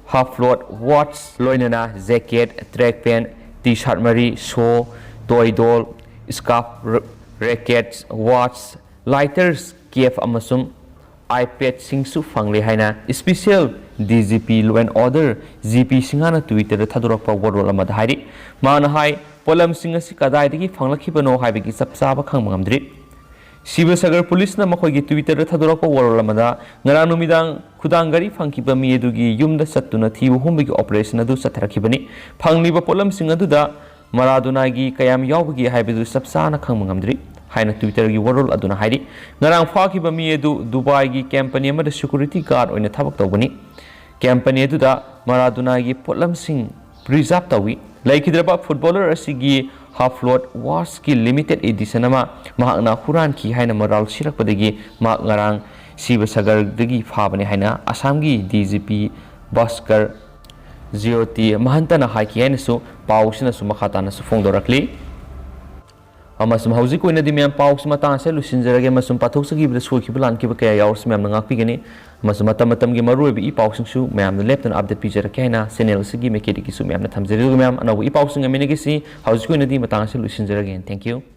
ꯍꯥꯐ ꯂꯣꯠ ꯋꯥꯆ, ꯂꯣꯏꯅꯅ jacket, track pant, T shirt ꯃꯔꯤ, ꯁꯣ, ꯇꯣꯏ ꯗꯣꯜ, ꯁ꯭ꯀꯥꯔꯐ, ꯔꯦꯀꯦꯠꯁ, ꯋꯥꯆ, ꯂꯥꯏꯇꯔꯁ, ꯀꯦꯞ ꯑꯃꯁꯨꯡ ꯑꯥꯏꯄꯦꯗꯁꯤꯡꯁꯨ ꯐꯪꯂꯦ ꯍꯥꯏꯅ special D G P Law and Order, G P ꯁꯤꯡꯍꯅ Twitter-ꯗ ꯊꯥꯗꯣꯔꯛꯄ ꯋꯥꯔꯣꯜ ꯑꯃꯗ ꯍꯥꯏꯔꯤ꯫ ꯃꯥꯅ ꯍꯥꯏ, ꯄꯣꯠꯂꯝꯁꯤꯡ ꯑꯁꯤ ꯀꯗꯥꯏꯗꯒꯤ ꯐꯪꯂꯛꯈꯤꯕꯅꯣ ꯍꯥꯏꯕꯒꯤ ꯆꯞ ꯆꯥꯕ ꯈꯪꯕ ꯉꯝꯗ꯭ꯔꯤ꯫ ꯁꯤꯕꯁꯒꯔ ꯄꯨꯂꯤꯁꯅ ꯃꯈꯣꯏꯒꯤ Twitter-ꯗ ꯊꯥꯗꯣꯔꯛꯄ ꯋꯥꯔꯣꯜ ꯑꯃꯗ, ꯉꯔꯥꯡ ꯅꯨꯃꯤꯗꯥꯡ ꯈꯨꯗꯥꯡ ꯘꯔꯤ ꯐꯪꯈꯤꯕ ꯃꯤ ꯑꯗꯨꯒꯤ ꯌꯨꯝꯗ ꯆꯠꯇꯨꯅ ꯊꯤꯕ ꯍꯨꯝꯕꯒꯤ ꯑꯣꯄꯔꯦꯁꯟ ꯑꯗꯨ ꯆꯠꯊꯔꯛꯈꯤꯕꯅꯤ꯫ ꯐꯪꯂꯤꯕ ꯄꯣꯠꯂꯝꯁꯤꯡ ꯑꯗꯨꯗ ꯃꯔꯥꯗꯣꯅꯥꯒꯤ ꯀꯌꯥꯝ ꯌꯥꯎꯕꯒꯦ ꯍꯥꯏꯕꯗꯨ ꯆꯞ ꯆꯥꯅ ꯈꯪꯕ ꯉꯝꯗ꯭ꯔꯤ ꯍꯥꯏꯅ Twitter-ꯒꯤ ꯋꯥꯔꯣꯜ ꯑꯗꯨꯅ ꯍꯥꯏꯔꯤ꯫ ꯉꯔꯥꯡ ꯐꯥꯈꯤꯕ ꯃꯤ ꯑꯗꯨ ꯗꯨꯕꯥꯏꯒꯤ ꯀꯝꯄꯅꯤ ꯑꯃꯗ ꯁꯦꯀ꯭ꯌꯨꯔꯤꯇꯤ ꯒꯥꯔꯗ ꯑꯣꯏꯅ ꯊꯕꯛ ꯇꯧꯕꯅꯤ꯫ ꯀꯝꯄꯅꯤ ꯑꯗꯨꯗ ꯃꯔꯥꯗꯣꯅꯥꯒꯤ ꯄꯣꯠꯂꯝꯁꯤꯡ ꯄ꯭ꯔꯤꯖꯥꯔꯚ ꯇꯧꯏ꯫ ꯂꯩꯈꯤꯗ꯭ꯔꯕ ꯐꯨꯠꯕꯣꯂꯔ ꯑꯁꯤꯒꯤ ꯍꯥꯐ ꯂꯣꯠ ꯋꯥꯆꯀꯤ ꯂꯤꯃꯤꯇꯦꯠ ꯑꯦꯗꯤꯁꯟ ꯑꯃ ꯃꯍꯥꯛꯅ ꯍꯨꯔꯥꯟꯈꯤ ꯍꯥꯏꯅ ꯃꯔꯥꯜ ꯁꯤꯔꯛꯄꯗꯒꯤ ꯃꯍꯥꯛ ꯉꯔꯥꯡ ꯁꯤꯕꯁꯒꯔꯗꯒꯤ ꯐꯥꯕꯅꯤ ꯍꯥꯏꯅ ꯑꯁꯥꯝꯒꯤ D G P Bhaskar Jyoti ꯃꯍꯟꯇꯅ ꯍꯥꯏꯈꯤ ꯍꯥꯏꯅꯁꯨ ꯄꯥꯎꯁꯤꯅꯁꯨ ꯃꯈꯥ ꯇꯥꯅꯁꯨ ꯐꯣꯡꯗꯣꯔꯛꯂꯤ꯫ ꯑꯃꯁꯨꯡ ꯍꯧꯖꯤꯛ ꯑꯣꯏꯅꯗꯤ ꯃꯌꯥꯝ ꯄꯥꯎꯁꯤ ꯃꯇꯥꯡ ꯑꯁꯤꯗ ꯂꯣꯏꯁꯤꯟꯖꯔꯒꯦ, ꯑꯃꯁꯨꯡ ꯄꯥꯊꯣꯛꯆꯈꯤꯕꯗ ꯁꯣꯏꯈꯤꯕ ꯂꯥꯟꯈꯤꯕ ꯀꯌꯥ ꯌꯥꯎꯔꯁꯨ ꯃꯌꯥꯝꯅ ꯉꯥꯛꯄꯤꯒꯅꯤ꯫ ꯑꯃꯁꯨꯡ ꯃꯇꯝ ꯃꯇꯝꯒꯤ ꯃꯔꯨꯑꯣꯏꯕ ꯏ ꯄꯥꯎꯁꯤꯡꯁꯨ ꯃꯌꯥꯝꯗ ꯂꯦꯞꯇꯅ ꯑꯞꯗꯦꯠ ꯄꯤꯖꯔꯛꯀꯦ ꯍꯥꯏꯅ ꯆꯦꯅꯦꯜ ꯑꯁꯤꯒꯤ ꯃꯥꯏꯀꯩꯗꯒꯤꯁꯨ ꯃꯌꯥꯝꯅ ꯊꯝꯖꯔꯤ꯫ ꯑꯗꯨꯒ ꯃꯌꯥꯝ ꯑꯅꯧꯕ ꯏ ꯄꯥꯎꯁꯤꯡ ꯉꯥꯏꯃꯤꯟꯅꯈꯤꯁꯤ꯫ ꯍꯧꯖꯤꯛꯀꯤ ꯑꯣꯏꯅꯗꯤ ꯃꯇꯥꯡ ꯑꯁꯤꯗ ꯂꯣꯏꯁꯤꯟꯖꯔꯒꯦ꯫ Thank you꯫